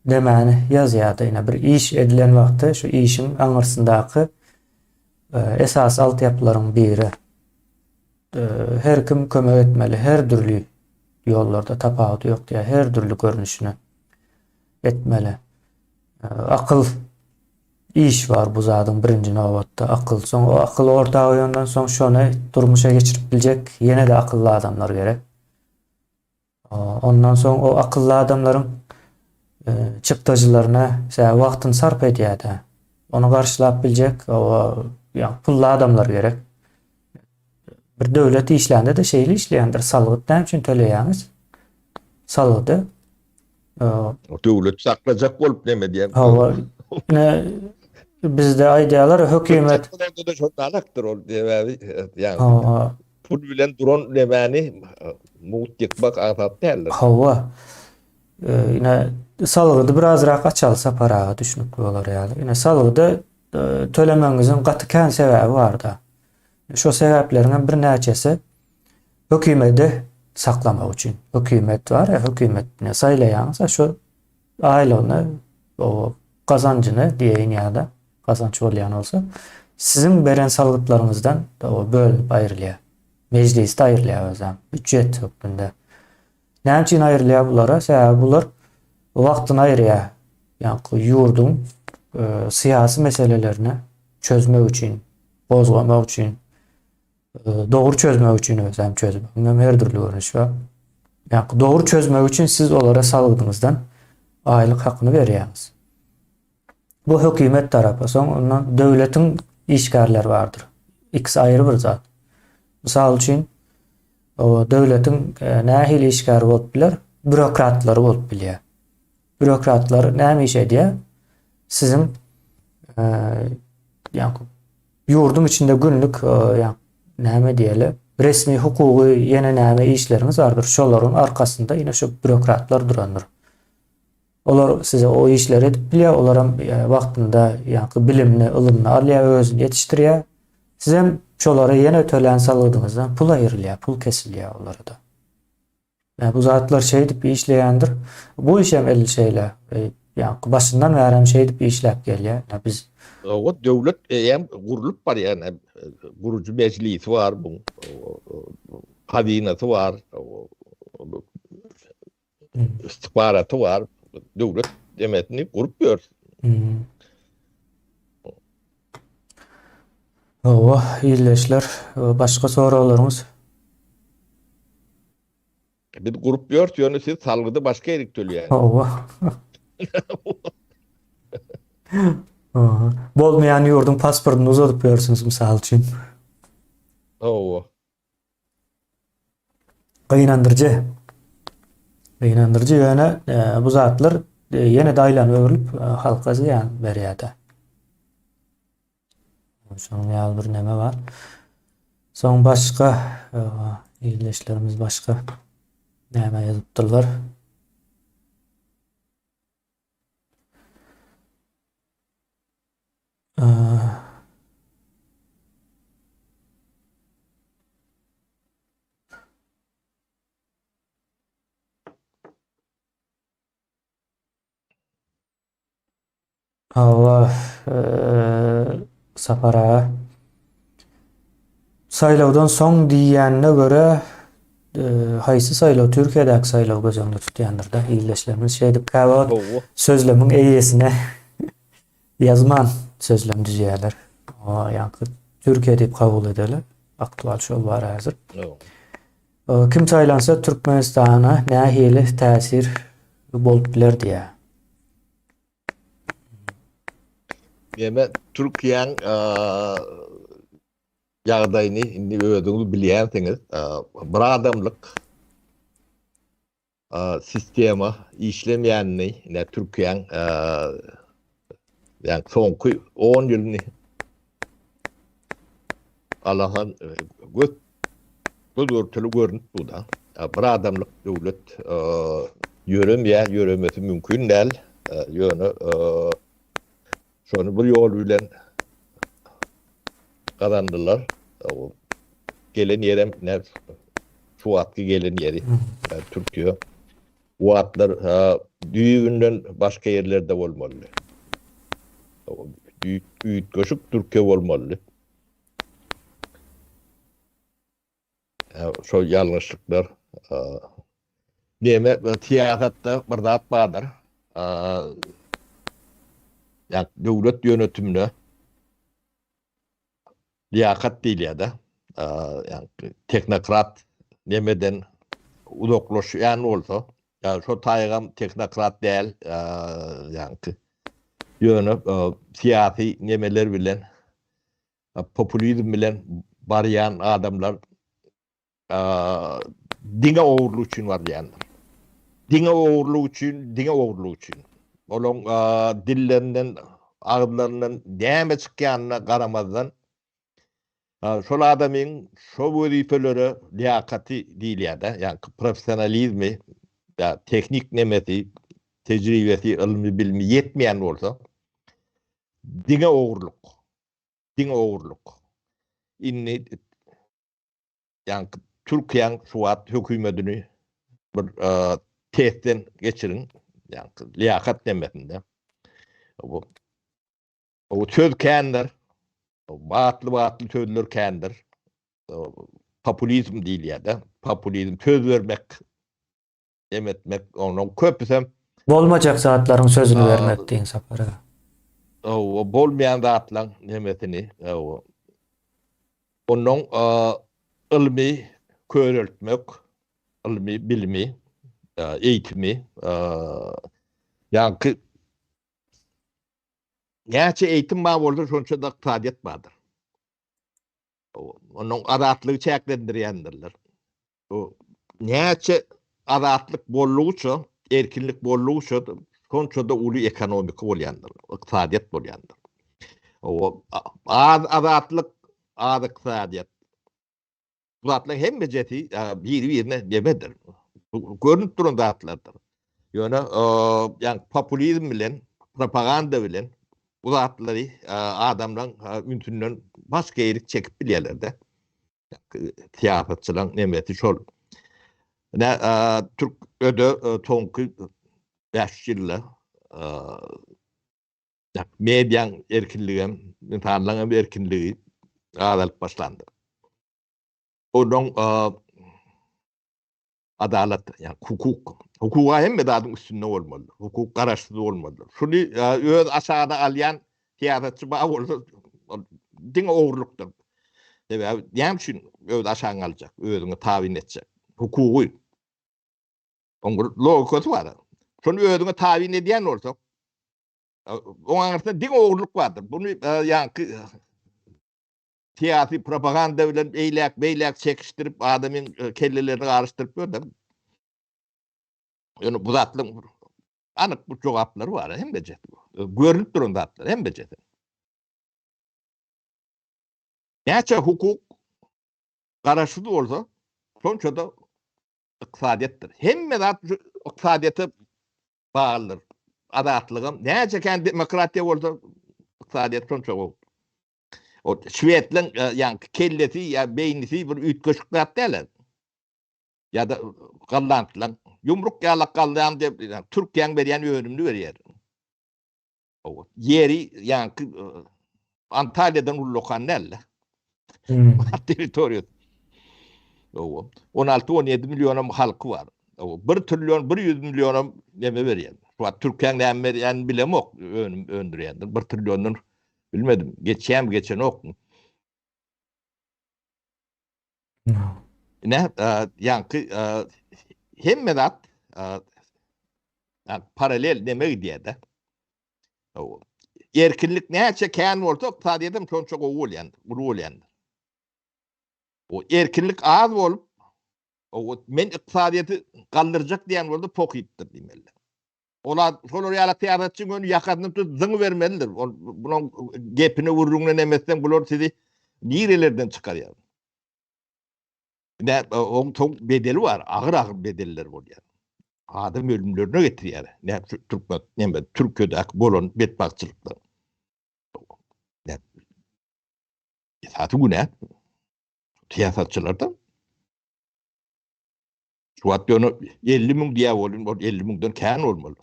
demäni ýazýardy. Ine bir iş edilen wagty şu işiň aňyrsyndaky esasy altyapylaryň biri. Her kim kömek etmeli, her dürli ýollarda tapawudy ýok diýýär, her dürli görnüşine etmeli. Akyl Iş bar bu zadyň birinji nobatda akyl soň o akyly orta goýandan soň şony durmuşa geçirip biljek ýene-de akylly adamlar gerek. Ondan soň o akylly adamlaryň e, çykdajylaryna sebäbi wagtyny sarp edýär-de. Ony garşylap biljek o ýa pully adamlar gerek. Bir döwlet işlände-de şeýle işleýändir. Salgyt näme üçin töleýäňiz? Salgydy Döwlet saklajak bolup neme diýen. Hawa. Ne bizde aýdýarlar hökümet. Onda şol alakdyr ol sebäbi ýa Hawa. Pul bilen duran nemäni mugt ýykmak aňsat däldir. Hawa. Ine. Salgydy birazrak açaly Sapar aga düşnükli bolar ýaly. Ine salgydy tölemegiňiziň gaty kän sebäbi barda. Şo sebäpleriň hem birnäçesi hökümedi saklamak üçin. Hökümet bar ya, hökümet ne saýlaýaňyz, şo aýlygyny, o gazanjyny diýeýin ýa-da gazanç bolýan bolsa, siziň beren salgytlaryňyzdan o bölünip aýrylýar. Mejlisde aýrylýar özem, býujet hökmünde. Näme üçin aýrylýar bulara? Sebäbi bular wagtyny aýyrýar. Ýagny ýurduň e, syýasy meselelerini çözmek üçin, gozgamak üçin, e, dogry çözmek üçin özem çözmegiň hem her dürli görnüşi bar. Ýagny dogry çözmek üçin siz olara salgydyňyzdan aýlyk hakyny berýäňiz. Bu hökümet tarapy. Soň ondan döwletiň işgärleri bardyr. Ikisi aýry bir zat. Mysal üçin, o döwletiň e, nähili işgäri bolup biler? Bürokratlary bolup bilýär. Bürokratlar näme iş edýär? Siziň e, ýa-ni ýurduň içinde günlük e, ýa näme diýeli, resmi hukugy ýene näme işleriňiz bardyr, şolaryň arkasynda ýene şu bürokratlar durandyr. Olar size o işleri edip bilýär, olaram wagtynda ýaňky bilimini, ylymyny alýar, özüni ýetişdirýär. Sizem şolara ýene tölän salgydyňyzdan pul aýrylýar, pul kesilýär olara-da. Ýa bu zatlar şeýdip işleýändir. Bu iş hem edil şeýle. Ýaňky başyndan bäri hem şeýdip işläp gelýär. Ýa biz Hawa, döwlet eýýäm gurlup barýar. Gurujy mejlisi bar buň, hazynasy bar. Istihbaraty bar. Döwlet demesini gurup ýör. Hawa, ildeşler, başga soraglaryňyz? Biz gurup ýörüs, ýöne siz salgydy başga ýerik töleýäňiz. Hawa. Hawa. Bolmaýan ýurduň pasportyny uzadyp ýörsüňiz, mysal üçin. Hawa. Gynandyryjy. Gynandyryjy ýöne e, bu zatlar e, ýene-de aýlanyp öwrülip e, halka zyýan berýär-de. Şonuň ýaly bir neme bar. Soň başga ildeşlerimiz başga näme ýazypdyrlar? Hawa, Sapar aga. Saýlawdan soň diýýänine görä, haýsy saýlaw, Türkiýedäki saýlaw göz öňünde tutýandyr-da ildeşlerimiz. Şeýdip käwagt sözlemiň eýesine Ýazman sözlem düzýärler. Ýaňky Türkiýe diýip kabul edeli. Aktual şol bar häzir. Kim saýlansa Türkmenistana nähili täsir bolup biler diýýär. Ýeme Türkiýäň ýagdaýyny indi özüňiz bilýänsiňiz. Bir adamlyk sistema işlemeýänini ine Türkiýäň ýa soňky 10 ýylyny Allahan göz göz görteli görünip bu da. Bir adamlyk döwlet ýöremeýär, ýöremesi mümkin däl. Ýöne Şony bir ýol bilen gazandylar. Gelen ýerem ne şu wagtky gelen ýeri Türkiýe. Bu wagtlar düýbünden başga ýerlerde bolmalydy. Üýtgeşik Türkiýe bolmalydy. Şol ýalňyşlyklar neme syýasatda bir zat bardyr. Ýa döwlet ýönetiminde liýakat diýilýär-de. Ýa tehnokrat nemeden uzaklaşýan bolsa, ýa şo taýgam tehnokrat däl, ýa ýöne syýasy nemeler bilen populizm bilen barýan adamlar diňe ogurlyk üçin barýandyr. Diňe ogurlyk üçin, diňe ogurlyk üçin. Olaň dillerinden, agyzlaryndan näme çykýanyna garamazdan, şol adamyň şo wezipelere liýakaty diýilýär-de, ýagny professionalizmi, ýa tehnik nemesi. tejribesi, ylmy, bilimi ýetmeýän bolsa, diňe ogurlyk. Diňe ogurlyk. Indi ýaňky Türkiýäň şu wagt hökümetini bir testden geçiriň, ýaňky liýakat nemesinde. Bu O söz kändir. Batly-batly sözler kändir. Populizm diýilýär-de. Populizm söz bermek, em etmek, onuň köpüsem Bolmajak zatlaryň sözüni bermek diýiň Sapar aga. Hawa, bolmaýan zatlaryň nemesini, hawa. Onnoň ylmy köreltmek, ylmy, bilimi, eýtimi, ýaňky Näçe eýitim bar bolsa, şonça-da ykdysadyýet bardyr. Onuň azatlygy çäklendirýändirler. O näçe azatlyk boldugyça, erkinlik boldugyça, şonça-da uly ekonomika bolýandyr, ykdysadyýet bolýandyr. O az azatlyk, az ykdysadyýet. Bu zatlaryň hemmejesi biri-birine nemedir. Görnüp duran zatlardyr. Ýöne, ýagny populizm bilen, propaganda bilen bu zatlary adamlaryň ünsünden başga ýerik çekip bilýärler-de. Syýasatçylaryň nemesi şol. Ine, türk öde soňky 5 ýylda mediaň erkinligem, ynsanlaryň hem erkinligi azalyp başlandy. Onuň adalat, ýagny hukuk, hukuga hemme zadyň üstünde bolmalydyr. Hukuk garaşsyz bolmalydyr. Şuny öz aşagyna alýan syýasatçy bar bolsa, ol diňe ogurlykdyr. Sebäbi näme üçin öz aşagyňa aljak, özüňe tabyn etjek hukugy? Oň bir logikasy bar. Şony özüňe tabyn edýän bolsaň, oň aňyrsynda diňe ogurlyk bardyr. Buny ýaňky syýasy propaganda bilen eýläk beýläk çekişdirip adamyň kellelerini garyşdyryp ýörler. Ýöne bu zatlaryň anyk bir jogaplary bar hemmejesi. Görünip duran zatlar hemmejesi. Näçe hukuk garaşsyz bolsa, şonça-da ykdysadyýetdir. Hemme zat şu ykdysadyýete baglydyr. Azatlygam näçe kän demokratiýa bolsa, ykdysadyýet şonça gowy. O şwedleň e, ýaňky kellesi ýa beýnisi bir üýtgeşik zat däl. Ýa-da gollandlaň ýumruk ýalak golland diýip, Türkiýäň berýän önümini berýär. O ýeri ýaňky e, Antalýadan ullakan däl. Hmm. Territoriýa. Owa. 16-17 millionam halky bar. Owa, 1 trillion 100 millionam neme berýär. Şu wagt Türkiýäň näme berýänini bilemok, önüm öndürýändir. 1 trilliondan Bilmedim, geçýärmi, geçenokmy? Ine, ýaňky hemme zat paralel neme gidýär-de. Erkinlik näçe kän bolsa, ykdysadyýet hem şonça gowy bolýan, uly bolýan. O erkinlik az bolup, o men ykdysadyýeti galdyrjak diýen bolsa pokypdyr diýmeli. Olar şolar ýaly syýasatçy göni ýakasyny tutup zyňybermelidir. Ol bunuň gepine gürrüňine neme etseň bular sizi nirelerden çykarýar. Ne oň soň bedeli bar, agyr-agyr bedeller bolýar. Adam ölümlerine getirýär. Ne türkmen, neme Türkiýedäki bolan betbagtçylyklar. Ne esasy günä syýasatçylarda. Şu wagt ýöne 50 müň diýä bolun, ol 50 müňden kän bolmaly.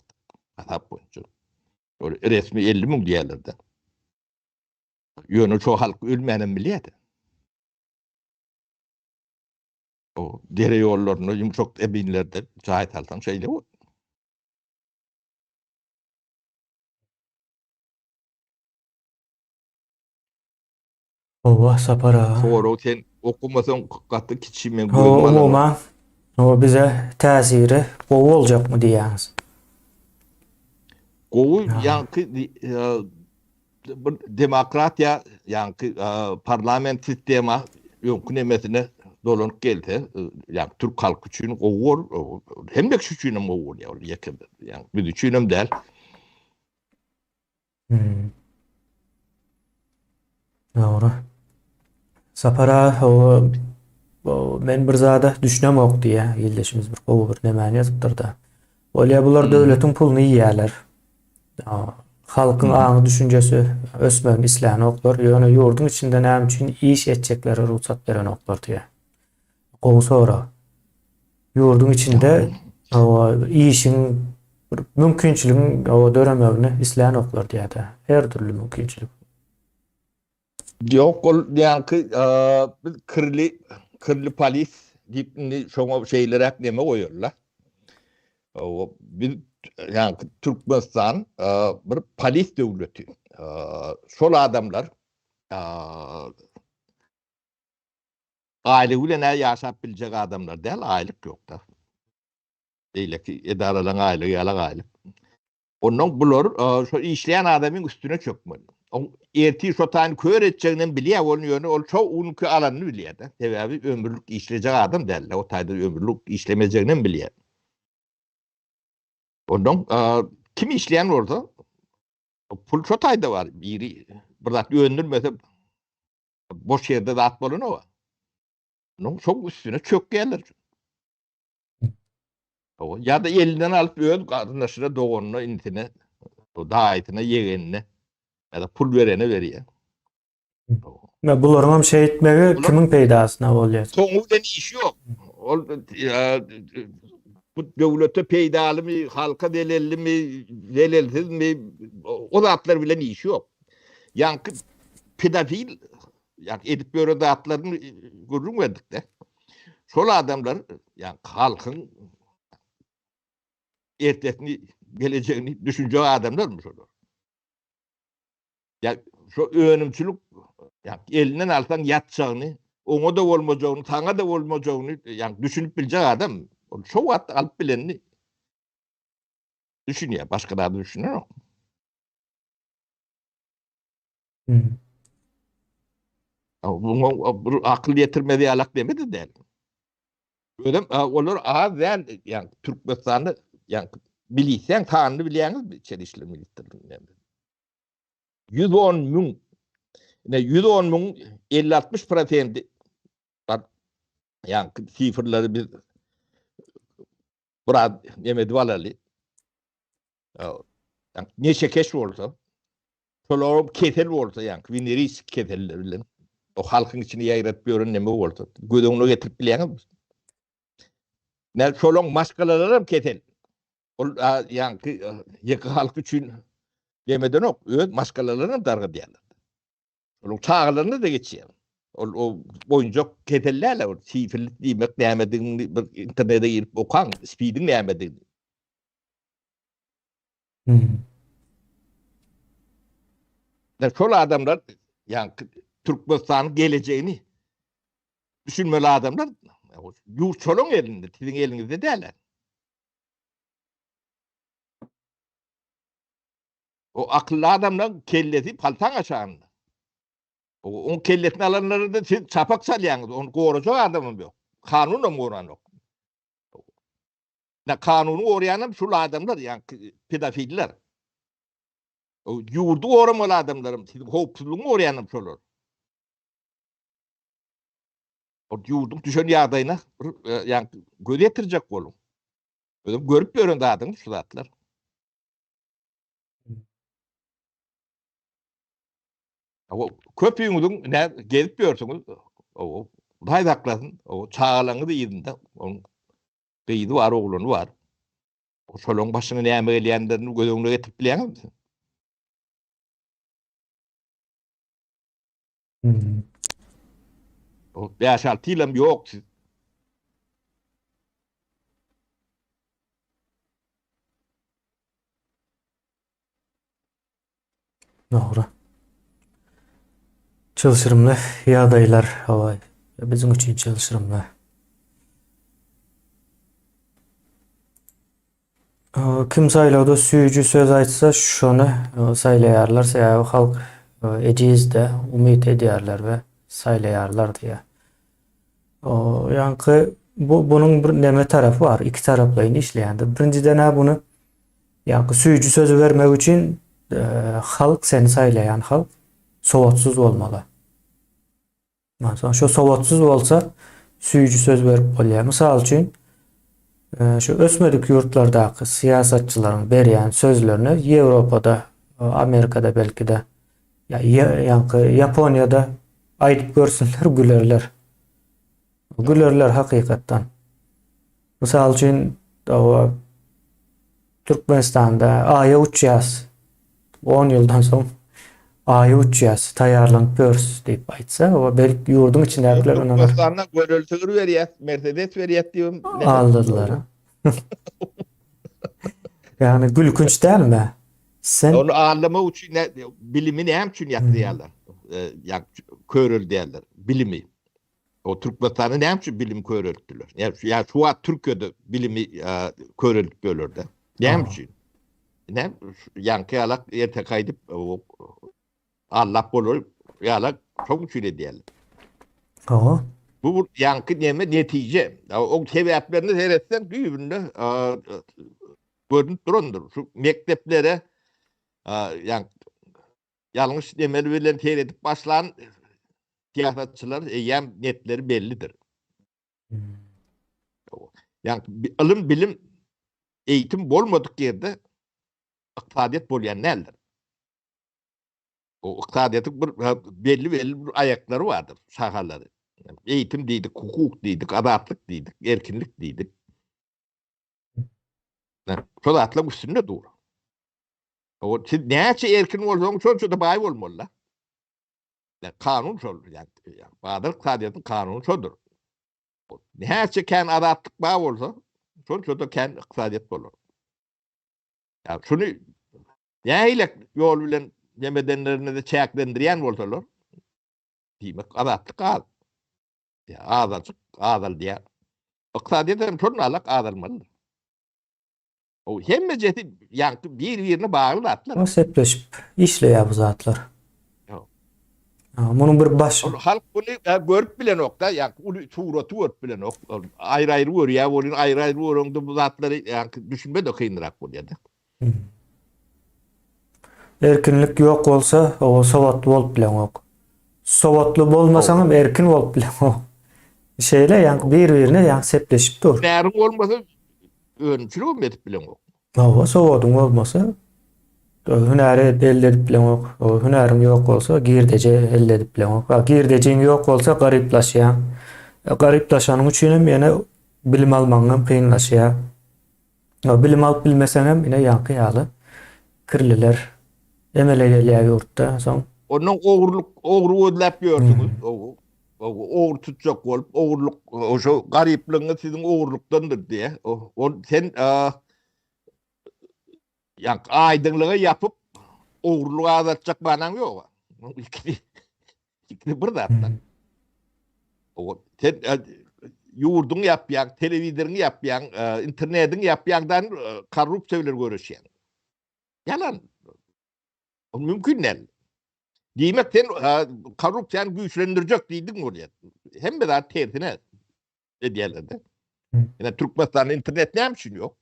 Hasap boýunça. Ol resmi 50 müň diýerler-de. Ýöne şu halk ölmänem bilýär-de. O dere ýollarynda ýumşak ebinlerde jaý salsaň şeýle bol. Hawa Sapar aga. Sorag sen okamasaň gaty kiçi men gözüm alanok. Umuman o bize täsiri gowy boljakmy diýýäňiz? Gowy ýaňky bir demokratiýa ýaňky parlament sistema öňki nemesine dolanyp gelse ýaňky türk halky üçin gowy bor hemme kişi üçin hem gowy bolýar ol ýeke ýaňky biz üçin hem däl. Hmm. Dogry. Sapar aga, o, o, men bir zada düşünemok diýýär. Ildeşimiz bir gowy bir nemäni ýazypdyr-da. Bolýar bular döwletiň puluny iýýärler. Halkyň aňy düşünjesi ösmegini islänoklar. Ýöne ýurduň içinde näme üçin iş etjeklere rugsat berenoklar diýýär. Gowy sorag. Ýurduň içinde işiň bir mümkinçiligiň döremegini islänoklar diýýär-de. Her dürli mümkinçilik. Ýok ol ýaňky biz kirli kirli polis diýip indi şoňa şeýleräk neme goýarlar. Biz ýaňky Türkmenistan bir polis döwleti. Şol adamlar aýlygy bilen ýaşap biljek adamlar däl, aýlyk ýok-da. Beýleki edaralaryň aýlygy ýalak aýlyk. Ondan bular şo işleýän adamyň üstüne çökmeli. Oň ertir şo taýyny kör etjeginem bilýär, ol ýöne ol şo günki alanyny bilýär-de. Sebäbi ömürlik işlejek adam däl-de, o taýda ömürlik işlemejeginem bilýär. Ondan kim işleýän bolsa, pul şo taýda bar. Biri bir zat öndürmese boş ýerde zat bolanok. Onuň şoň üstüne çökýärler. Ýa-da elinden alyp öz garyndaşyna, doganyna, inisine, daýysyna, ýegenine ýa-da pul berene berýär. We bularyň hem şeýtmegi kimiň peýdasyna bolýar? Soňy bilen işi ýok. Ol bu döwlete peýdalymy, halka zelellimi, zelelsizmi, o zatlar bilen işi ýok. Ýaňky pedofil ýa edip ýören zatlaryny gürrüň berdik-de. Şol adamlar ýa halkyň ertesini, gelejegini düşünjek adamlarmy şolar? Ýa şu önümçilik ýa elinden alsaň ýatjagyny, oňa da bolmajagyny, saňa da bolmajagyny ýa düşünip biljek adam. Ol şo wagt alyp bilenini düşünýär, başga zady düşünenok. Hmm. Muňa bir akyl ýetirmez ýalak demedi däl. Özem olar az däl, ýa Türkmenistanda ýa milisiýaň sanyny bilýäňizmi içeri işler ministrliginde? 110 müň. Ine 110 müň 50-60 prosenti bar. Ýa sifrleri biz biraz neme edip alaly. Neşekeş bolsa, şolaram kesel bolsa, ýa wenerist keseller bilen o halkyň içine ýaýradyp ýören neme bolsa, göz öňüne getirip bilýäňizmi? Näme şolaň maşgalalary hem kesel. Ol ýaňky ýeke halk üçin demedenok, öz maşgalalaryny hem dargadýarlar. Onuň çagalaryna da geçýär. Ol o boýunjak kesel däl, ol sifillik diýmek nämedigini bir internete girip okaň, spidiň nämedigini. Hmm. Da şol adamlar ýa Türkmenistanyň gelejegini düşünmeli adamlar ýurt şolaň elinde, siziň eliňizde däl. O akylly adamlaň kellesi paltaň aşagynda. Oň kellesini alanlara da siz çapak çalýaňyz, ony gorajak adamam ýok. Kanunam goranok. Ne kanuny goraýanam şul adamlar, ýa pedofiller. O ýurdy goramaly adamlarym, siziň howpsuzlygyňy goraýanam şolar. O ýurduň düşen ýagdaýyna bir ýa göz ýetirjek boluň. Özüm görüp ýören zadyňyz şu zatlar. O köpüňiziň ne gezip ýörsüňiz, o Hudaý saklasyn, o çagalaryňyz yzynda, onuň gyzy bar, oglany bar. Şolaryň başyna näme gelýänlerini göz öňüne getirip bilýäňizmi? Hmm. O 5-6 ýylam ýok siz. Dogry. Çylşyrymly ýagdaýlar hawa biziň üçin çylşyrymly. Kim saýlawda süýji söz aýtsa şony saýlaýarlar sebäbi halk ejizde umyt edýärler we saýlaýarlar diýýär. Ýaňky bu bunuň bir neme tarapy bar, iki taraplaýyn işleýändir. Birinjiden-ä buny ýaňky süýji sözi bermek üçin halk seni saýlaýan halk sowatsyz bolmaly. Ondan soň şo sowatsyz bolsa süýji söz berip bolýar. Mysal üçin. Şu ösmedik ýurtlardaky syýasatçylaryň berýän sözlerini Ýewropada, Amerikada belki-de, ýaňky Ýaponiýada aýdyp görsünler, gülerler. Gülerler hakykatdan. Mysal üçin, Türkmenistanda Aýa uçýas, on ýyldan soň Aýa uçýas, taýýarlanyp ýörüs diýip aýtsa, o belki ýurduň içindäkiler ynanar. Türkmenistanda gözel sygyr berýäs, Mersedes berýäs diýibem aldadylar. Ýagny gülkünç dälmi? Sen Ony aldamak üçin bilimi näme üçin ýatyrýarlar? Ýa köreldýärler bilimi. O Türkmenistanda näme üçin bilim köreltdiler? Ýa ýa şu wagt Türkiýede bilimi köreldip bölerde. Näme üçin? Ne ýaňky ýalak erte gaýdyp allap bolar ýalak şoň üçin edýärler. Hawa. Bu ýaňky neme netije. O sebäplerini seretseň düýbünde görünip durandyr. Şu mekdeplere ýaňky Ýalňyş emel bilen seredip başlan syýasatçylar eýýäm netleri bellidir. Ýagny ylym, bilim, eýitim bolmadyk ýerde ykdysadyýet bolýan däldir. O ykdysadyýetiň bir belli-belli bir aýaklary bardyr, şahalary. Eýitim diýdik, hukuk diýdik, azatlyk diýdik, erkinlik diýdik. Şo zatlaryň üstünde dur. O siz näçe erkin bolsaň, şonça-da baý bolmaly-da. Ya, kanun şol. Yani, bazar ykdysadyýetiň kanuny şodur. Näçe kän azatlyk bar bolsa, şonça-da kän ykdysadyýet bolar. Ya, şuny nähili ýol bilen nemedenlerini de çäklendirýän bolsalar, diýmek azatlyk az. Ya, azajyk azaldýar. Ykdysadyýet hem şonun alak azalmalydyr. O hemmejesi ýaňky bir-birine bagly zatlar. O sepleşip işleýär bu zatlar. Ýok. Munuň bir baş. Ol halk muny görüp bilenok-da, ýaňky uly suraty görüp bilenok. Ol aýry-aýry görýär, welin aýry-aýry göreňde bu zatlary ýaňky düşünme-de kynrak bolýar-da. Erkinlik ýok bolsa, o sowatly bolup bileňok. Sowatly bolmasaňam erkin bolup bileňok. Şeýle ýaňky bir-birine ýaňky sepleşip dur. Hünäriň bolmasa önümçiligem edip bileňok. Hawa, sowadyň bolmasa hünäri elde edip bileňok. Hünäriň ýok bolsa girdeji elde edip bileňok. Girdejiň ýok bolsa garyplaşýaň. Garyplaşanyň üçin hem ýene bilim almagyň hem kynlaşýar. Bilim alyp bilmeseň hem ine ýaňky ýaly kirliler emele gelýär ýurtda. Soň Ondan ogurlyk, ogry gözläp ýörsüňiz. Ogry tutjak bolup, ogurlyk, şo garyplygyňyz siziň ogurlykdandyr diýýär. Ol sen ýaňky aýdyňlyga ýapyp, ogurlygy azaltjak manaň ýok. Ikisi ikisi bir zatdan. Sen ýurduňy ýapýaň, telewizoryňy ýapýaň, internetiňi ýapýaňdan korrupsiýa bilen göreşýäň. Ýalan. O mümkin däl. Diýmek sen korrupsiýany güýçlendirjek diýdiň bolýar. Hemme zat tersine edýärler-de. Ýa Türkmenistanda internet näme üçin ýok?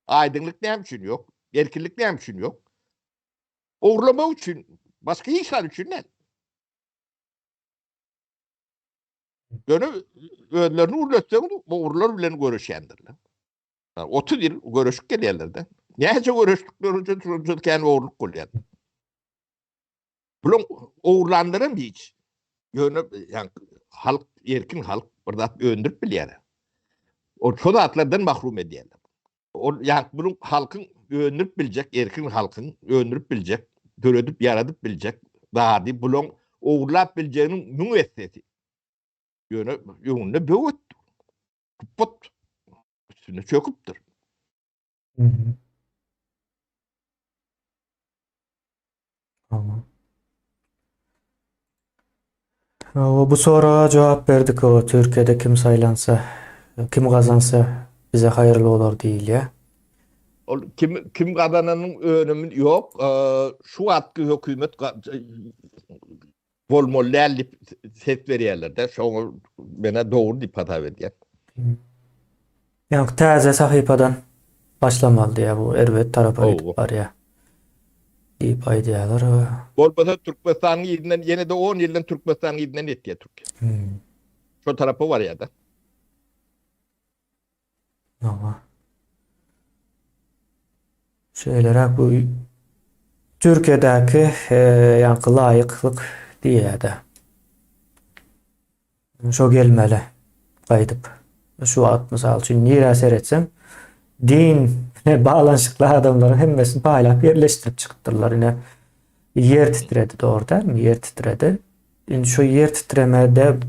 Aýdyňlyk näme üçin ýok? Erkinlik näme üçin ýok? Ogurlamak üçin, başga hiç zat üçin däl. Ýöne özlerini gürletseň, ogurlar bilen göreşýändirler. 30 ýyl göreşip gelýärler-de. Näçe göreşdikleri üçin şonça kän ogurlyk bolýar. Bular ogurlanlar hem hiç. Ýöne ýa halk, erkin halk bir zat öndürip bilýär. Ol şo zatlardan mahrum edýärler. Ol ýa bunuň halkyň öndürip biljek, erkin halkyň öndürip biljek, döredip, ýaradyp biljek zady bulaň ogurlap biljeginiň müň essesi. Ýöne öňünde böwet. Put üstüne çöküpdir. Tamam. Bu soraga jogap berdik o Türkiye'de kim saylansa, kim gazansa bize hayırly bolar diýilýär. Ol kim kim gazananyň önümi ýok. Şu wagtky hökümet bolmaly däl diýip ses berýärler-de. Şoňa menä dogry diýip hasap edýän. Ýaňky täze sahypadan başlamaly diýýär bu erbet tarapa gidip barýar diýip aýdýarlar. Bolmasa Türkmenistanyň yzyndan ýene-de on ýyldan Türkmenistanyň yzyndan ýetýär Türkiýe. Şo tarapa barýar-da. Hawa. Şeýleräk bu Türkiýedäki ýaňky laýyklyk diýýär-de. Şo gelmeli gaýdyp. Şu wagt mysal üçin nirä seretseň din bilen baglanyşykly adamlaryň hemmesini paýlap ýerleşdirip çykypdyrlar. Ine ýer titredi dogry dälmi? Ýer titredi. Indi şu ýer titremede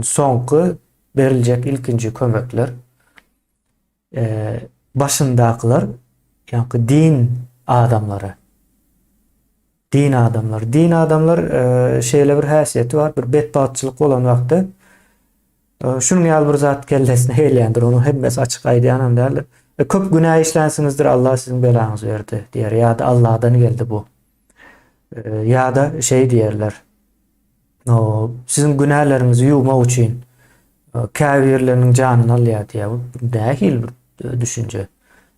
soňky beriljek ilkinji kömekler başyndakylar ýaňky din adamlary. Din adamlary. Din adamlar şeýle bir häsiýeti bar, bir betbagtçylyk bolan wagtda şunuň ýaly bir zat kellesine gelýändir. Onuň hemmesi açyk aýdýanam däldir. Köp günä işlänsiňizdir, Allah siziň belaňyzy berdi diýer ýa-da Allahdan geldi bu. Ýa-da şeý diýerler. Siziň günäleriňizi ýuwmak üçin käbirleriniň janyny alýar diýýär. Bu nähili bir düşünje?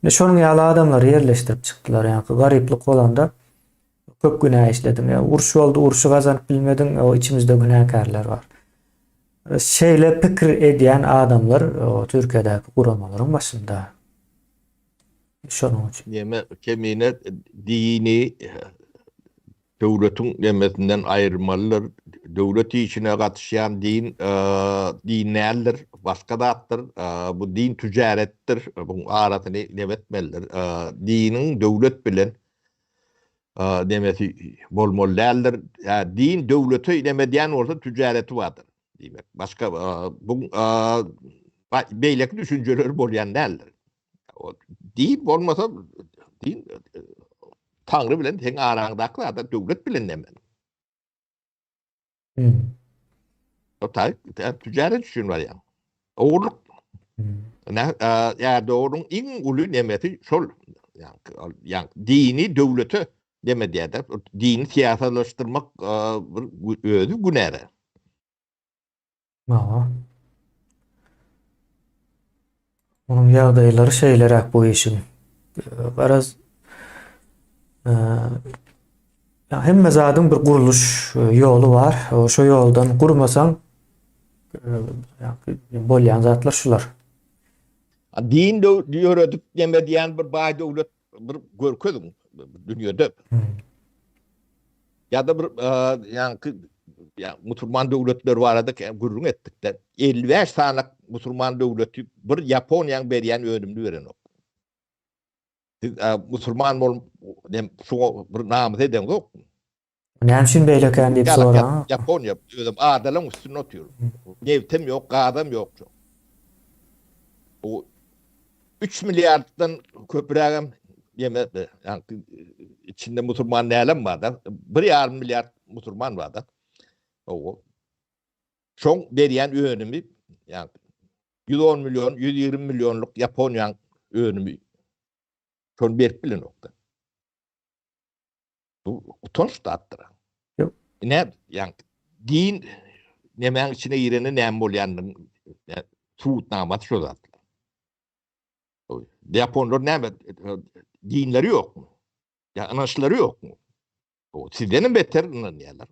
Ine şonuň ýaly adamlary ýerleşdirip çykdylar. Ýa-ni garyplyk bolanda köp günä işlediň. Ýa uruş boldy, urşy gazanyp bilmediň, o içimizde günäkärler bar. Şeýle pikir edýän adamlar Türkiýedäki guramalaryň başynda. Şonuň üçin. Neme kemine dini döwletiň nemesinden aýyrmalydyr. Döwlet işine gatyşýan din din däldir, başga zatdyr. Bu din tüjaretdir. Buň arasyny neme etmelidir. Diniň döwlet bilen nemesi bolmaly däldir. Din döwlete neme edýän bolsa tüjareti bardyr. Diýmek, başga bu beýleki düşünjeleri bolýan däldir. Din bolmasa din Taňry bilen seň araňdaky zat döwlet bilen näme? Hmm. O taý tüjaret üçin barýan. Ogurlyk. Hmm. Ne ýa dogruň iň uly nemesi şol. Ýa dini döwlete neme diýýär. Dini syýasatlaşdyrmak bir özi günäre. Hawa. Onuň ýagdaýlary şeýleräk bu işiň. Garaz, hemme zadyň bir gurluş ýoly bar. Şo ýoldan gurmasaň, bolýan zatlar şular. Din ýöredip neme diýen bir baý döwlet bir görkeziň dünýede. Ýa-da bir ýaňky ýa musulman döwletleri barada gürrüň etdik-de. 55 sany musulman döwleti bir Ýaponiýaň berýän önümini berenok. Siz musulman bolup, şuňa bir namys edeňzokmy? Näme üçin beýlekän diýip soraň. Ýaponiýa özem adalaň üstünde otyr. Nebtem ýok, gazam ýok şo. Bu 3 milliarddan köprägem ýeme ýa içinde musulman dälem bar-da. 1,5 milliard musulman bar-da. Owo. Şoň berýän önümi ýa 110 million, 120 millionlyk Ýaponiýaň önümi şony berip bilenok-da. Bu utanç zatdyr. Ýok. Ine, ýa din nemäň içine girende näme bolýanyny subutnamasy şo zat. Ýaponlar näme dinleri ýokmy? Ýa ynançlary ýokmy? O sizdenem beter ynanýarlar.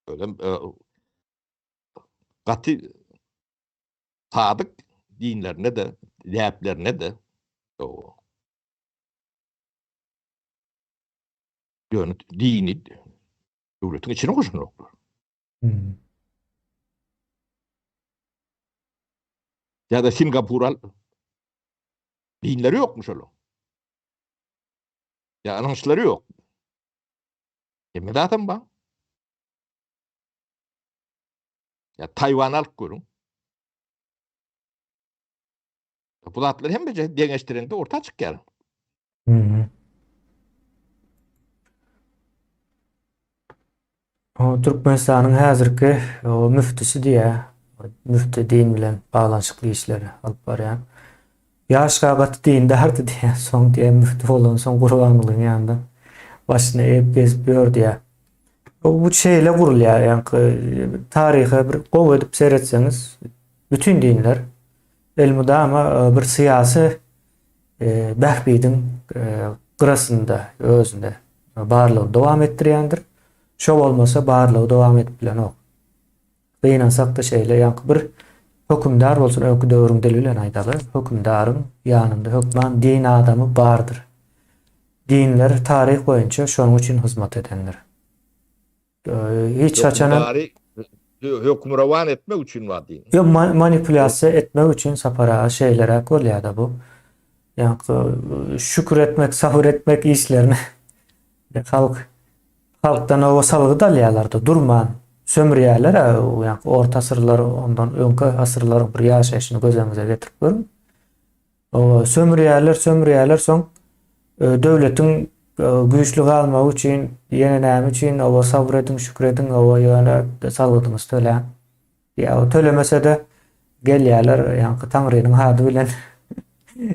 Özem e, gaty sadyk dinlerine de, däplerine de. O. Ýöne dini döwletiň içine goşanoklar. Hmm. Ýa-da Singapur al. Dinleri ýokmuş şolar. Ýa ynançlary ýok. Hemme zatam bar. Ýa Taýwan alyp görüň. Bu zatlar hemme deňeşdireňde orta çykýar. Mhm. O Türkmenistanyň häzirki o müftüsi diýä, müfti din bilen baglanyşykly işleri alyp barýan. Ýaşka gaty dindardy diýä, soň diýä müfti bolansoň Gurbangulyň ýanynda başyny egip gezip ýör diýä. Bu şeýle gurulýar, ýaňky taryha bir gowy edip seretseňiz, bütin dinler elmydama bir syýasy bähbidiň gyrasynda özünde barlygyny dowam etdirýändir. Şo bolmasa barlygy dowam edip bilenok. Gynansak-da şeýle, ýaňky bir. Hökümdar bolsun öňki döwrüň dili bilen aýdaly, hökümdaryň ýanynda hökman din adamy bardyr. Dinler taryh boýunça şonuň üçin hyzmat edendir. Hiç haçanam Hökümdary hökmürowan etmek üçin bar din. Ýok, manipulýasiýa etmek üçin Sapar aga şeýleräk bolýar-da bu. Ýaňky şükür etmek, sabyr etmek işlerini halk Halkdan oba salgyt alýarlar-da, durman sömürýärler-ä, ýaňky orta asyrlar, ondan öňki asyrlaryň bir ýaşaýşyny göz öňüňize getirip görüň. Oba sömürýärler, sömürýärler, soň e, döwletiň e, güýçli galmagy üçin, ýene näme üçin, oba sabyr ediň, şükür ediň, oba ýöne salgydyňyzy töläň. Ýa tölemese-de gelýärler, ýaňky Taňrynyň ady bilen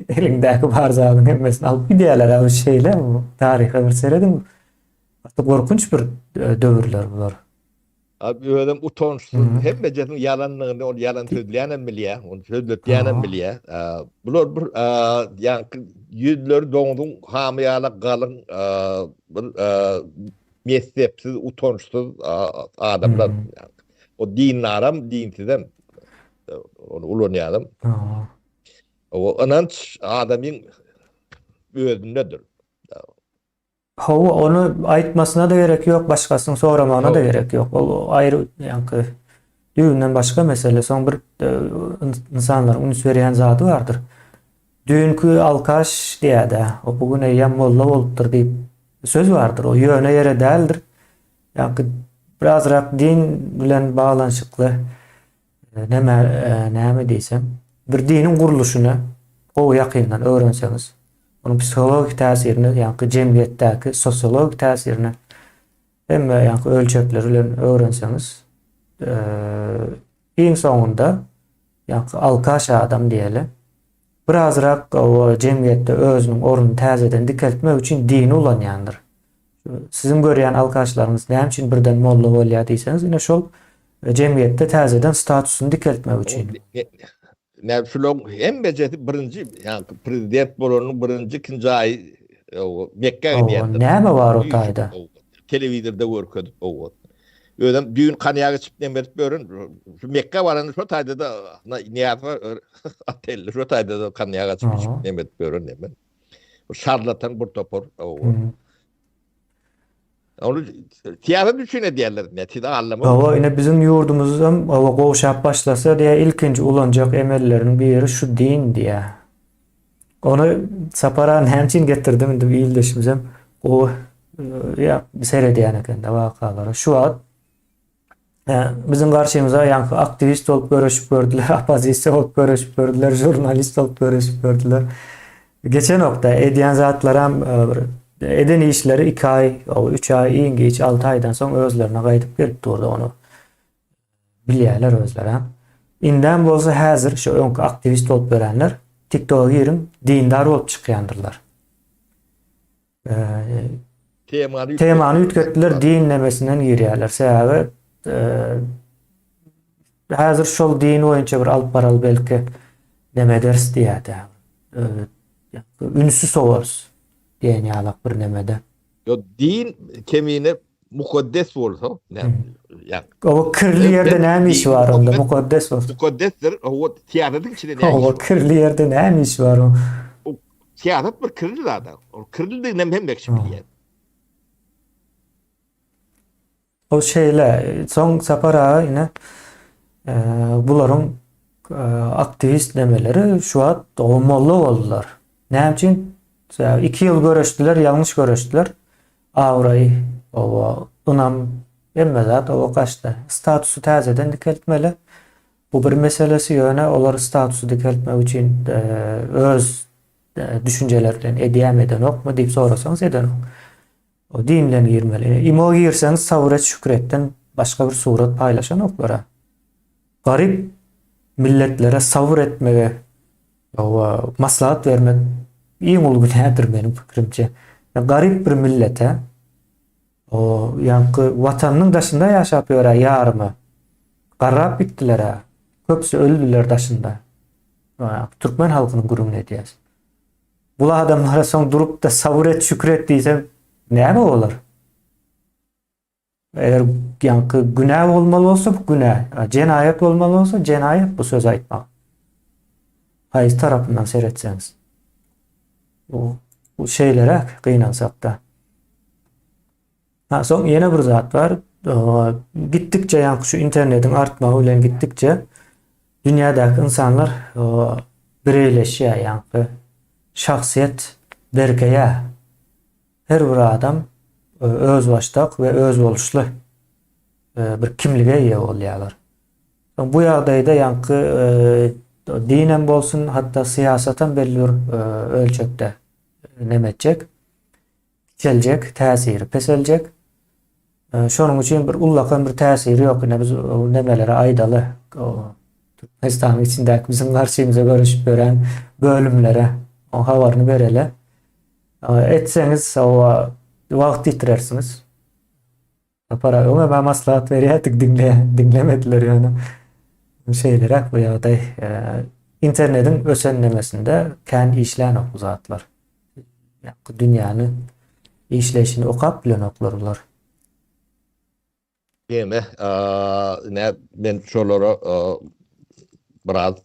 eliňdäki bar zadyň hemmesini alyp gidýärler. Abi şeýle bu taryha bir serediň. Gaty gorkunç bir e, döwürler bular. Abi özem utançsyz, hemmejesiniň ýalanlygyny ol ýalan sözleýänem bilýär, ony sözletýänem bilýär. Bular bir ýaňky ýüzleri doňzuň hamy ýaly galyň bir messepsiz, utançsyz adamlar. O dindaram, dinsizem ony ulanýanam. O ynanç adamyň özündedir. Hawa, ony aýtmasyna-da gerek ýok, başgasynyň soramagyna-da gerek ýok. Ol aýry, ýaňky düýbünden başga mesele. Soň bir e, ynsanlaryň üns berýän zady bardyr. Düýnki alkaş diýýär-de, o bu gün eýýäm molla bolupdyr diýip söz bardyr. O ýöne ýere däldir. Ýaňky birazrak din bilen baglanyşykly näme näme diýsem, bir diniň gurluşyny gowy ýakyndan öwrenseňiz, onuň psihologik täsirini, ýaňky jemgyýetdäki sosiologik täsirini hemme ýaňky ölçegleri bilen öwrenseňiz, iň soňunda ýaňky alkaş adam diýeli, birazrak jemgyýetde özüniň ornuny täzeden dikeltmek üçin dini ulanýandyr. Siziň görýän alkaşlaryňyz näme üçin birden molla bolýar diýseňiz, ine şol jemgyýetde täzeden statusyny dikeltmek üçin. Näme şularyň hemmejesi birinji, ýagny prezident bolanyň birinji, ikinji aýy Mekgä gidýärler. Näme bar o taýda? Telewizorda görkezip owo. Özem düýn konýak içip nem edip ýören. Şu Mekgä baranda şo taýda-da Nyýazowa otelde şo taýda-da konýak içip içip nem edip ýören neme. Şarlatan bir topar. Ony syýasat üçin edýärler, netije aldamak. Hawa, ine biziň ýurdumyzam hawa gowşap başlasa diýä ilkinji ulanjak emelleriniň biri şu din diýä. Ony Sapar aga näme üçin getirdim indi bu ildeşimizem gowy ýa seredýän ekende wakalara. Şu wagt Biziň garşymyza ýaňky aktiwist bolup göreşip gördüler, oppozisiýa bolup göreşip gördüler, žurnalist bolup göreşip gördüler. Geçenokda edýän zatlaram e, bir eden işleri 2 aý, 3 aý, iň giç 6 aýdan soň özlerine gaýdyp gelip durdy ony. Bilýärler özleri. Indem bolsa häzir şu öňki aktiwist bolup görenler TikToka giriň, dindar bolup çykýandyrlar. Temany Temany üýtgetdiler, din nemesinden girýärler. Sebäbi häzir şol din boýunça bir alyp baraly belki neme ederis diýýärdi. Ünsi sowarys diýen ýalak bir nemede. Ýok, din kemine mukaddes bolsa, ýa. O kirli ýerde näme işi bar onda mukaddes bolsa? Mukaddesdir, o syýasatyň içinde näme işi bar? O kirli ýerde näme işi bar o? Syýasat bir kirli zat. Ol kirlidigini hem hemme kişi bilýär. Ol şeýle, soň Sapar aga ine bularyň aktiwist nemeleri şu wagt molla boldular. Näme üçin? Sebäbi 2 ýyl göreşdiler, ýalňyş göreşdiler. Abraý, oba, ynam, hemme zat oba gaçdy. Statusy täzeden dikeltmeli. Bu bir meselesi, ýöne olar statusy dikeltmek üçin öz düşünjeleri bilen edýärmi, edenokmy diýip sorasaňyz edenok. O din bilen girmeli. Imo girseňiz sabyr et, şükür etden başga bir surat paýlaşanoklar-a. Garyp milletlere sabyr etmege maslahat bermek iň uly günädir meniň pikirimçe. Garyp bir millete O ýaňky watanynyň daşynda ýaşap ýör-ä ýarymy. Garrap gitdiler-ä. Köpüsi öldüler daşynda. Türkmen halkynyň gürrüňini edýäs. Bul adamlara soň durup-da sabyr et, şükür et diýseň näme bolar? Eger ýaňky günä bolmaly bolsa bu günä, jenaýat bolmaly bolsa jenaýat bu sözi aýtmak. Haýsy tarapyndan seretseňiz. Bu, bu şeýleräk gynansakda. Ha, soň ýene bir zat bar. Gitdikçe ýaňky şu internetiň artmagy bilen gitdikçe dünýädäki ynsanlar bireýleşýär, ýaňky şahsyýet berkeýär. Her bir adam özbaşdak we özboluşly bir kimlige eýe bolýarlar. Bu ýagdaýda ýaňky dinem bolsun, hatda syýasatam belli bir ölçekde neme etjek, kiçeljek, täsiri peseljek. Şonuň üçin bir ullakan bir täsiri ýok. Ine biz nemelere aýdaly. Türkmenistanyň içindäki biziň garşymyza göreşip ýören bölümlere o habaryny bereli. Etseňiz hawa wagt ýitirersiňiz. Sapara öňem hem maslahat berýärdik diňle diňlemediler ýöne. Şeýleräk bu ýagdaý. Internetiň ösen nemesinde kän işlänok bu zatlar. Dünýäni işleýşini okap bilenoklar bular. Ýene ine men şolara biraz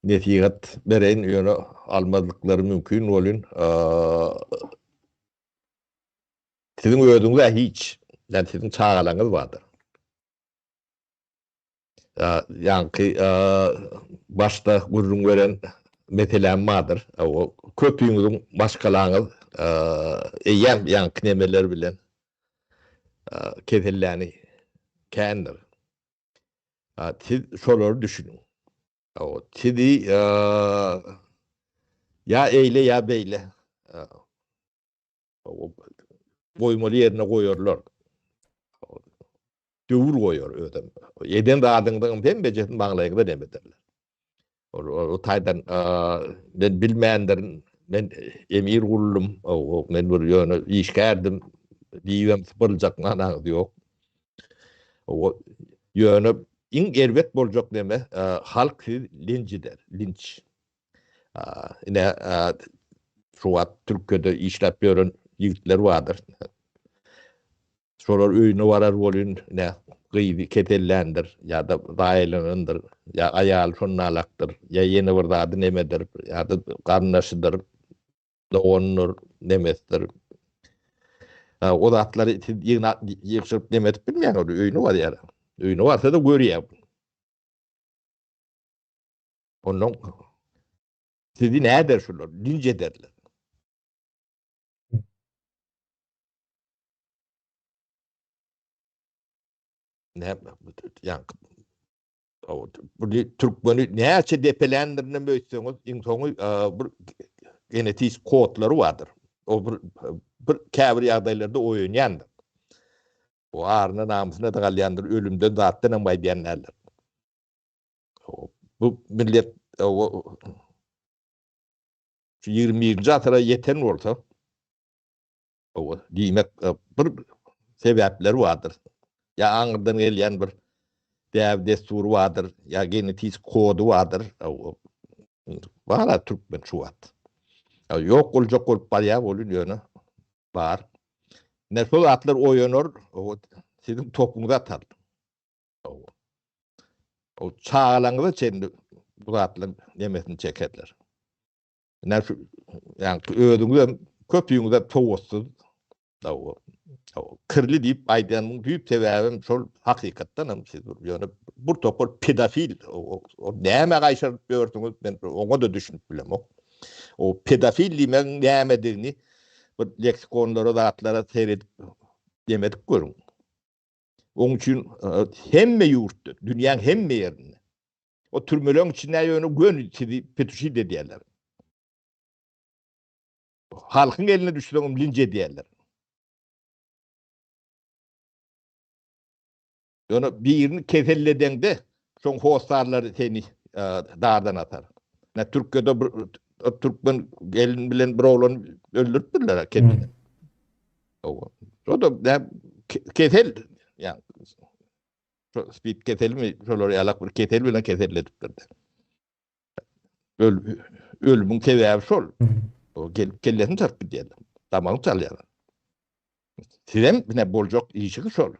nesihat bereýin, ýöne almazlyklary mümkin welin, siziň özüňiz-ä hiç, ýa siziň çagalaryňyz bardyr. Ýaňky başda gürrüň beren meseläm bardyr. O köpüňiziň maşgalaňyz eýýäm ýaňky nemeler bilen keselläni kändir. Siz şolary düşüniň. Sizi ýa eýle ýa beýle goýmaly ýerine goýarlar. Döwür goýar özem. Eden zadyňyzyň hemmejesini maňlaýyňyza nem ederler. O taýdan men bilmändirin, men emir gullum, men bir ýöne işgärdim diýibem sypyryljak manaňyz ýok. Ýöne iň erbet boljak neme, halk sizi linç eder, linç. Ine, şu wagt Türkiýede işläp ýören ýigitler bardyr. Şolar öýüne barar welin, ine, gyzy keselländir, ýa-da zaýalanandyr, ýa aýaly şonalakdyr, ýa ýene bir zady nemedir, ýa-da garyndaşydyr, doganydyr, nemesidir. O zatlary siz ýygnap, ýygşyryp neme edip bilmeýäňiz, öýüne barýar. Öýüne barsa-da görýär. Ondan sizi näder şular? Linç ederler. Näme ýaňky bu türkmeni näçe depeländirinem öýtseňiz, iň soňy bir genetik kodlary bardyr. O bir bir käbir ýagdaýlarda oýanýandyr. O aryna namysyna da galýandyr, ölümden zatdan hem gaýdýan däldir. Bu millet şu 21-nji asyra ýeten bolsa, Hawa, diýmek, bir sebäpleri bardyr. Ýa aňyrdan gelýän bir däp-dessury bardyr, ýa genetik kody bardyr. Bar-a türkmen şu wagt. Ýok boljak bolup barýar welin ýöne bar. Ine şol zatlar oýanar, siziň topuňyza atar. O çagalaryňyza çenli bu zatlaryň nemesini çekerler. Ine şu ýaňky özüňizem köpüňizem sowatsyz. Kirli diýip aýdýanymyň düýp sebäbim şol hakykatdan hem siz ýöne bir topar pedofil o nämä gaýşaryp ýörsüňiz men oňa-da düşünip bilemok. O pedofil diýmegiň nämedigini bir leksikonlara zatlara seredip demedik görüň. Oň üçin hemme ýurtda, dünýäň hemme ýerinde O türmeleň içinde ýöne göni sizi petuşit edýärler. Halkyň eline düşseňem linç edýärler. Ýöne birini keselledeňde şoň hossarlary seni e, dardan atar. Ne Türkiýede bir türkmen gelin bilen bir oglan öldüripdirler kendini. O da kesel yani Şu spid keselmi, şolar ýalak bir kesel bilen keselledipdir. Öl, ölümiň sebäbi şol. O gelip kellesini çarpyp gidýärler. Damagyny çalýarlar. Sizem ine boljak işiňiz şol.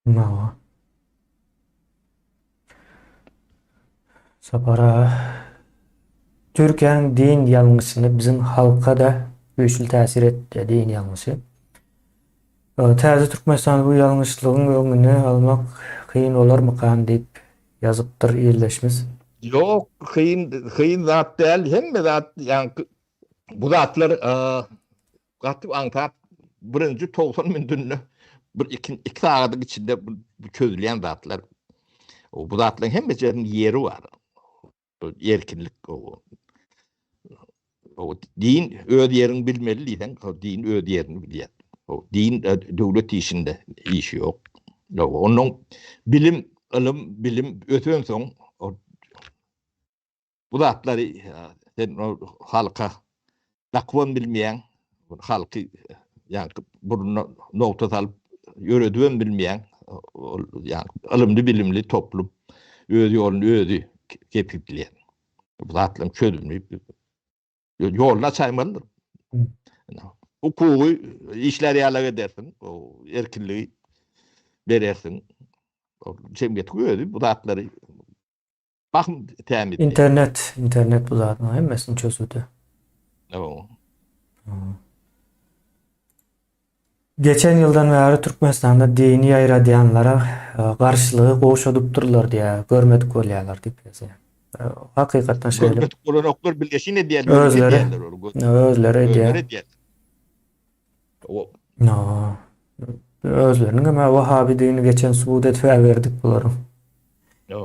Hawa. Sapar aga, Türkiýäniň din ýalňyşyny biziň halka-da güýçli täsir etdi, din ýalňyşy. Täze Türkmenistanda bu ýalňyşlygyň öňüni almak kyn bolarmykan diýip ýazypdyr ildeşimiz. Ýok, kyn, kyn zat däl, hemme zat ýaňky bu zatlar Gaty aňsat birinji 90 minutynda bir iki, iki sagadyň içinde bu, bu çözülýän zatlar. O, bu zatlaryň hemmesiniň ýeri bar. Bu erkinlik o, o din öz ýerini bilmeli diýseň, o din öz ýerini bilýär. O din e, döwlet işinde işi ýok. O, ondan bilim, ylym, bilim ösensoň o Bu zatlary sen halka dakybam bilmeýäň, halky ýaňky burnuna nogta salyp ýöredibem bilmeýäň. Ol ýaňky ylymly-bilimli toplum öz ýoluny özi kesgitleýär. Bu zatlaryň çözümini ýoluny açaýmalydyr. Hukugy işlär ýalak edersiň, erkinligi berersiň. Jemgyýetiň özi bu zatlary Bahym tämizleýär. Internet, internet bu zadyň hemmesini çözüdi. Hawa. Geçen ýyldan bäri Türkmenistanda dini ýaýradýanlara e, garşylygy gowşadypdyrlar diýýär, görmedik bolýarlar diýip ýazýar. E, hakykatdan şeýle. Görmedik bolanoklar bilgeşin edýärler. Özleri. Özleri edýär. Özleri edýär. No. Özleriniň hem wahabidigini geçen subut edip berdik bularyň. No.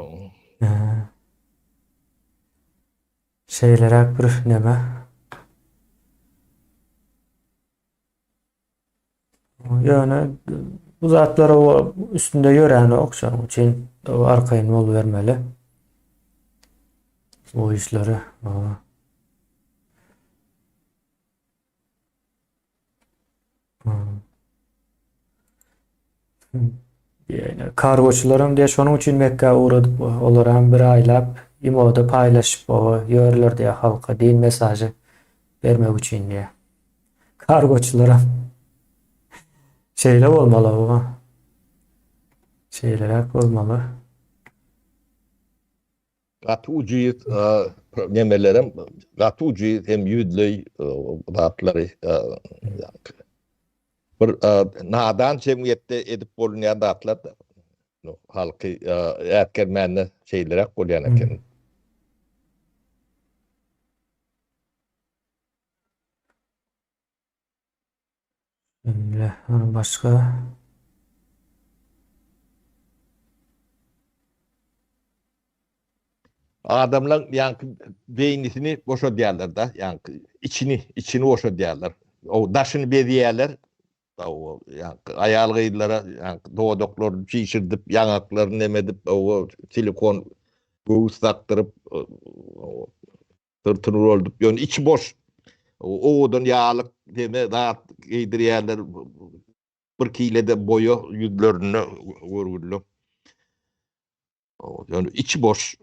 Şeýleräk bir neme. Ýöne bu zatlar o üstünde ýöränok, şonuň üçin arkaýyn bolubermeli. Bu işleri. Kargoçylaram diýýär, şonuň üçin Mekgä ugradyp, olaram bir aýlap imoda paýlaşyp oba ýörler diýýär halka din mesažy bermek üçin diýýär. Kargoçylaram şeýle bolmaly oba. Şeýleräk bolmaly. Gaty ujyz nemelerem gaty ujyz hem ýüzleý zatlary bir nadan jemgyýetde edip bolunýan zatlar da halky äsgermände şeýleräk bolýan eken. Indi başga Adamlaň ýaňky beýnisini boşadýarlar-da, ýaňky içini, içini boşadýarlar. O daşyny bezýärler. O ýaňky aýal-gyzlara ýaňky dodaklaryny çişirdip, ýaňaklaryny neme edip, o silikon göwüs dakdyryp, Syrtyny uraldyp, ýöne içi boş. Owadan ýalyk deme zat geýdirýärler. Bir kile-de boýa ýüzlerinde görgüli. Ýöne içi boş.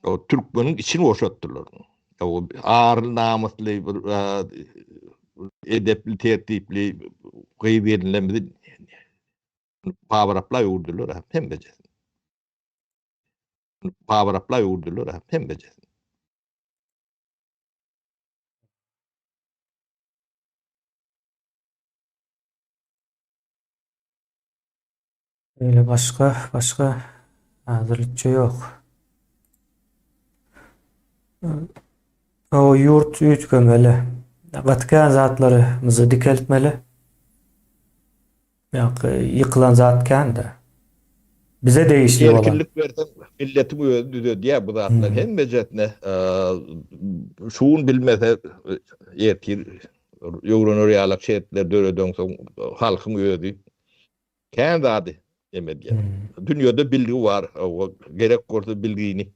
O türkmeniň içini boşatdylar. O arly namysly bir edepli tertipli gyz gelinlerimizi pabraplap öwürdiler hemmejesini. Pabraplap öwürdiler hemmejesini. Öyle başga, başga hazırlıkça yok. O ýurt üýtgemeli. Gaty kän zatlarymyzy dikeltmeli. Ýa-da ýykylan zat kän-de. Bize degişli bolan. Erkinlik berseň milletiň özi düzedýär bu zatlary hemmejesine şu gün bilmese ertir öwrener ýalak şertler döredeňsoň halkyň özi kän zady neme edýär. Dünýede bilgi bar gerek bolsa bilgini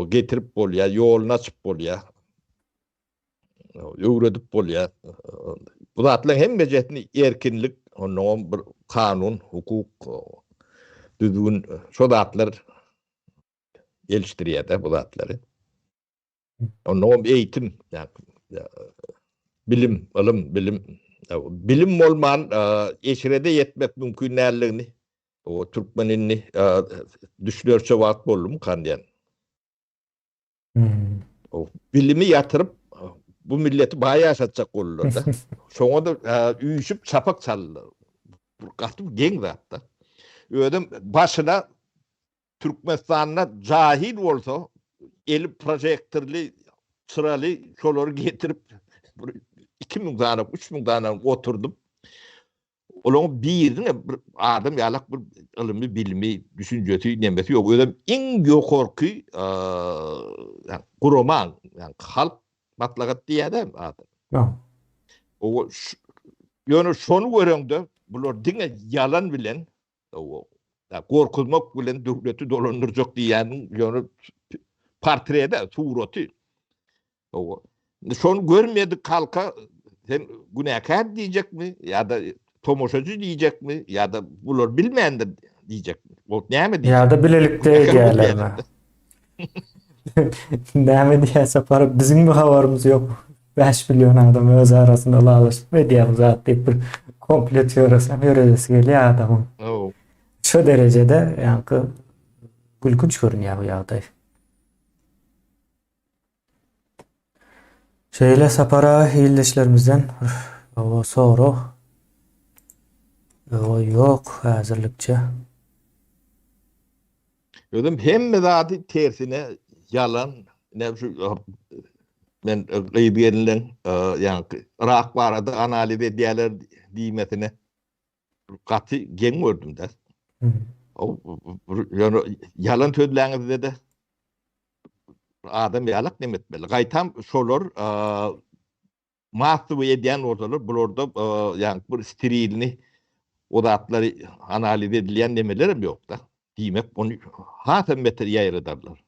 getirip bolýar ýoluny açyp bolýar. öwredip bolýar. Bu zatlaryň hemmejesini erkinlik, onnoňam bir kanun, hukuk, düzgün, şo zatlar gelişdirýär-de bu zatlary. Onnoňam eýitim, ýa. Bilim, ylym, bilim. Bilim bolman eşrede ýetmek mümkin däldigini o türkmen indi düşünerçe wagt boldumykan diýen. O bilimi ýatyryp bu milleti baý ýaşatjak boldular-da. Şoňa da üýşüp çapak çaldylar. Bu gaty geň zat-da. Özem başyna Türkmenistanda jahil bolsa eli prožektorly, çyraly şolary getirip bir 2000 sany, 3000 sany oturdyp olaryň biriniň bir adam ýalak bir ylmy, bilimi, düşünjesi, nemesi ýok. Özem iň ýokarky gurama, ýagny halk maslahat diýýär-de adam. O ýöne şony göreňde bular diňe ýalan bilen Gorkuzmak bilen döwleti dolandyrjak diýýäniň ýöne portrede, suraty. Şony görmedik halka sen günäkär diýjekmi ýa-da tomaşaçy diýjekmi ýa-da bular bilmändir diýjekmi? O näme diýjek? Ýa-da bilelikde edýärlermi? Näme diýýär Sapar, biziňmi habarymyz ýok. 5 million adam öz arasynda ylalaşyp edýär bu zat diýip bir komple teoriýasy hem ýöredesi gelýär adamyň. Şo derejede ýaňky gülkünç görünýär bu ýagdaý. Şeýle Sapar aga ildeşlerimizden bir sorag ýok häzirlikçe. Özüm hemme zady tersine ýalan, ne şu men gyz gelinleň ýaňky Yrak barada analiz edýärler diýmesine gaty geň gördüm-de. Ýöne ýalan sözläňizde-de adam ýalak neme etmeli. Gaýtam şolar Massowy edýän bolsalar bularda ýagny bir sterilni o zatlary analiz edilýän nemelerem ýokda. Diýmek ony hasam beter ýaýradarlar.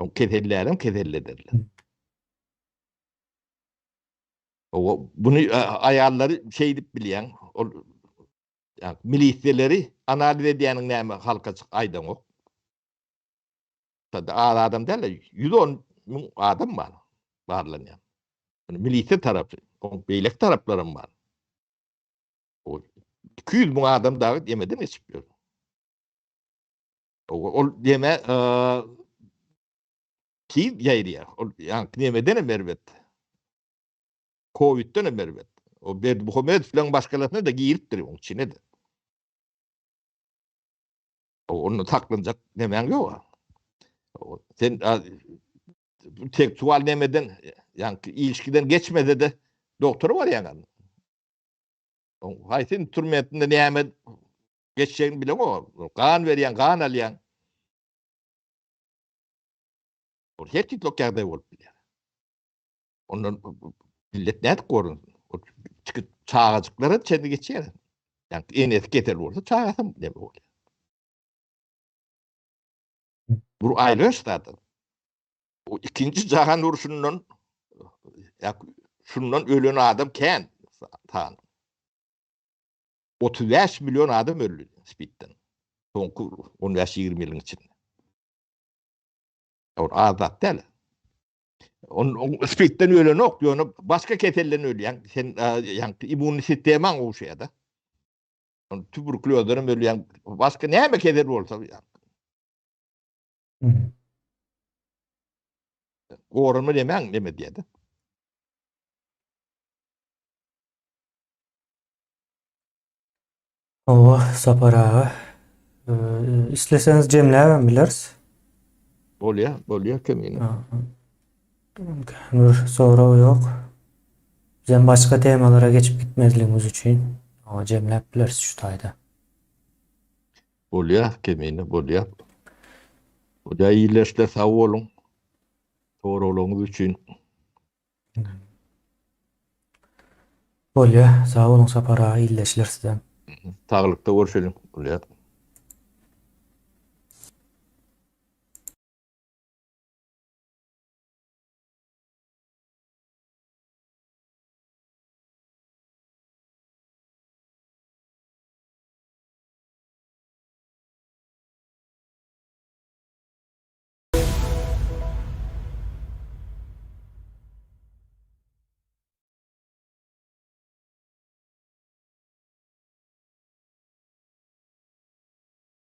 Soň kesellärem kesellederler. Owa buny aýallary şeýdip bilýäň ol ýagny milisiýaleri analiz edýäniň näme halka çyk aýdaňok. Az adam däl-de, 110 müň adam bar barlanýan. Ýöne milisiýa tarapy, oň beýleki taraplaram bar. O 200 müň adam dagy demeden geçip ýör. Ol deme tiz ýaýraýar. Ol ýaňky nemeden hem erbet. Covidden hem erbet. O Berdimuhamedow bilen başgalasyna da giripdir oň içine-de. Onda saklanjak nemäň ýok. Sen seksual nemeden, ýa ilişkiden geçmese-de doktora barýaň. Haýsy instrumentinde näme geçjegini bileňok. Gan berýäň, gan alýaň. Ol her tipli ýagdaý bolup bilýär. Ondan millet nädip goransyn? O çykyp çagajyklara çenli geçýär. Ýagny enesi kesel bolsa çagasam neme bolýar. Bu aýylganç zat. O ikinji jahan urşundan ýa şundan ölen adam kän san. 35 million adam öldi spidden. Soňky 15-20 ýylyň içinde. Ol az zat däl. On spidden ölenok, ýöne başga keselden ölýän. Sen ýaňky immun sistemaň gowşaýar-da. On tuberkulozdan hem ölýän. Başga näme kesel bolsa ýa. Goranma demäň neme diýýär-de. Hawa, Sapar aga. Isleseňiz jemläbem bileris. Bolýar, bolýar kemine. Bir sorag ýok. Bizem başga temalara geçip gitmezligimiz üçin hawa jemläp bileris şu taýda. Bolýar kemine, bolýar. Bolýar ildeşler sag boluň. Soraglaryňyz üçin. Bolýa, sag boluň Sapar aga, ildeşler sizem. Saglykda görşeliň. Bolýar.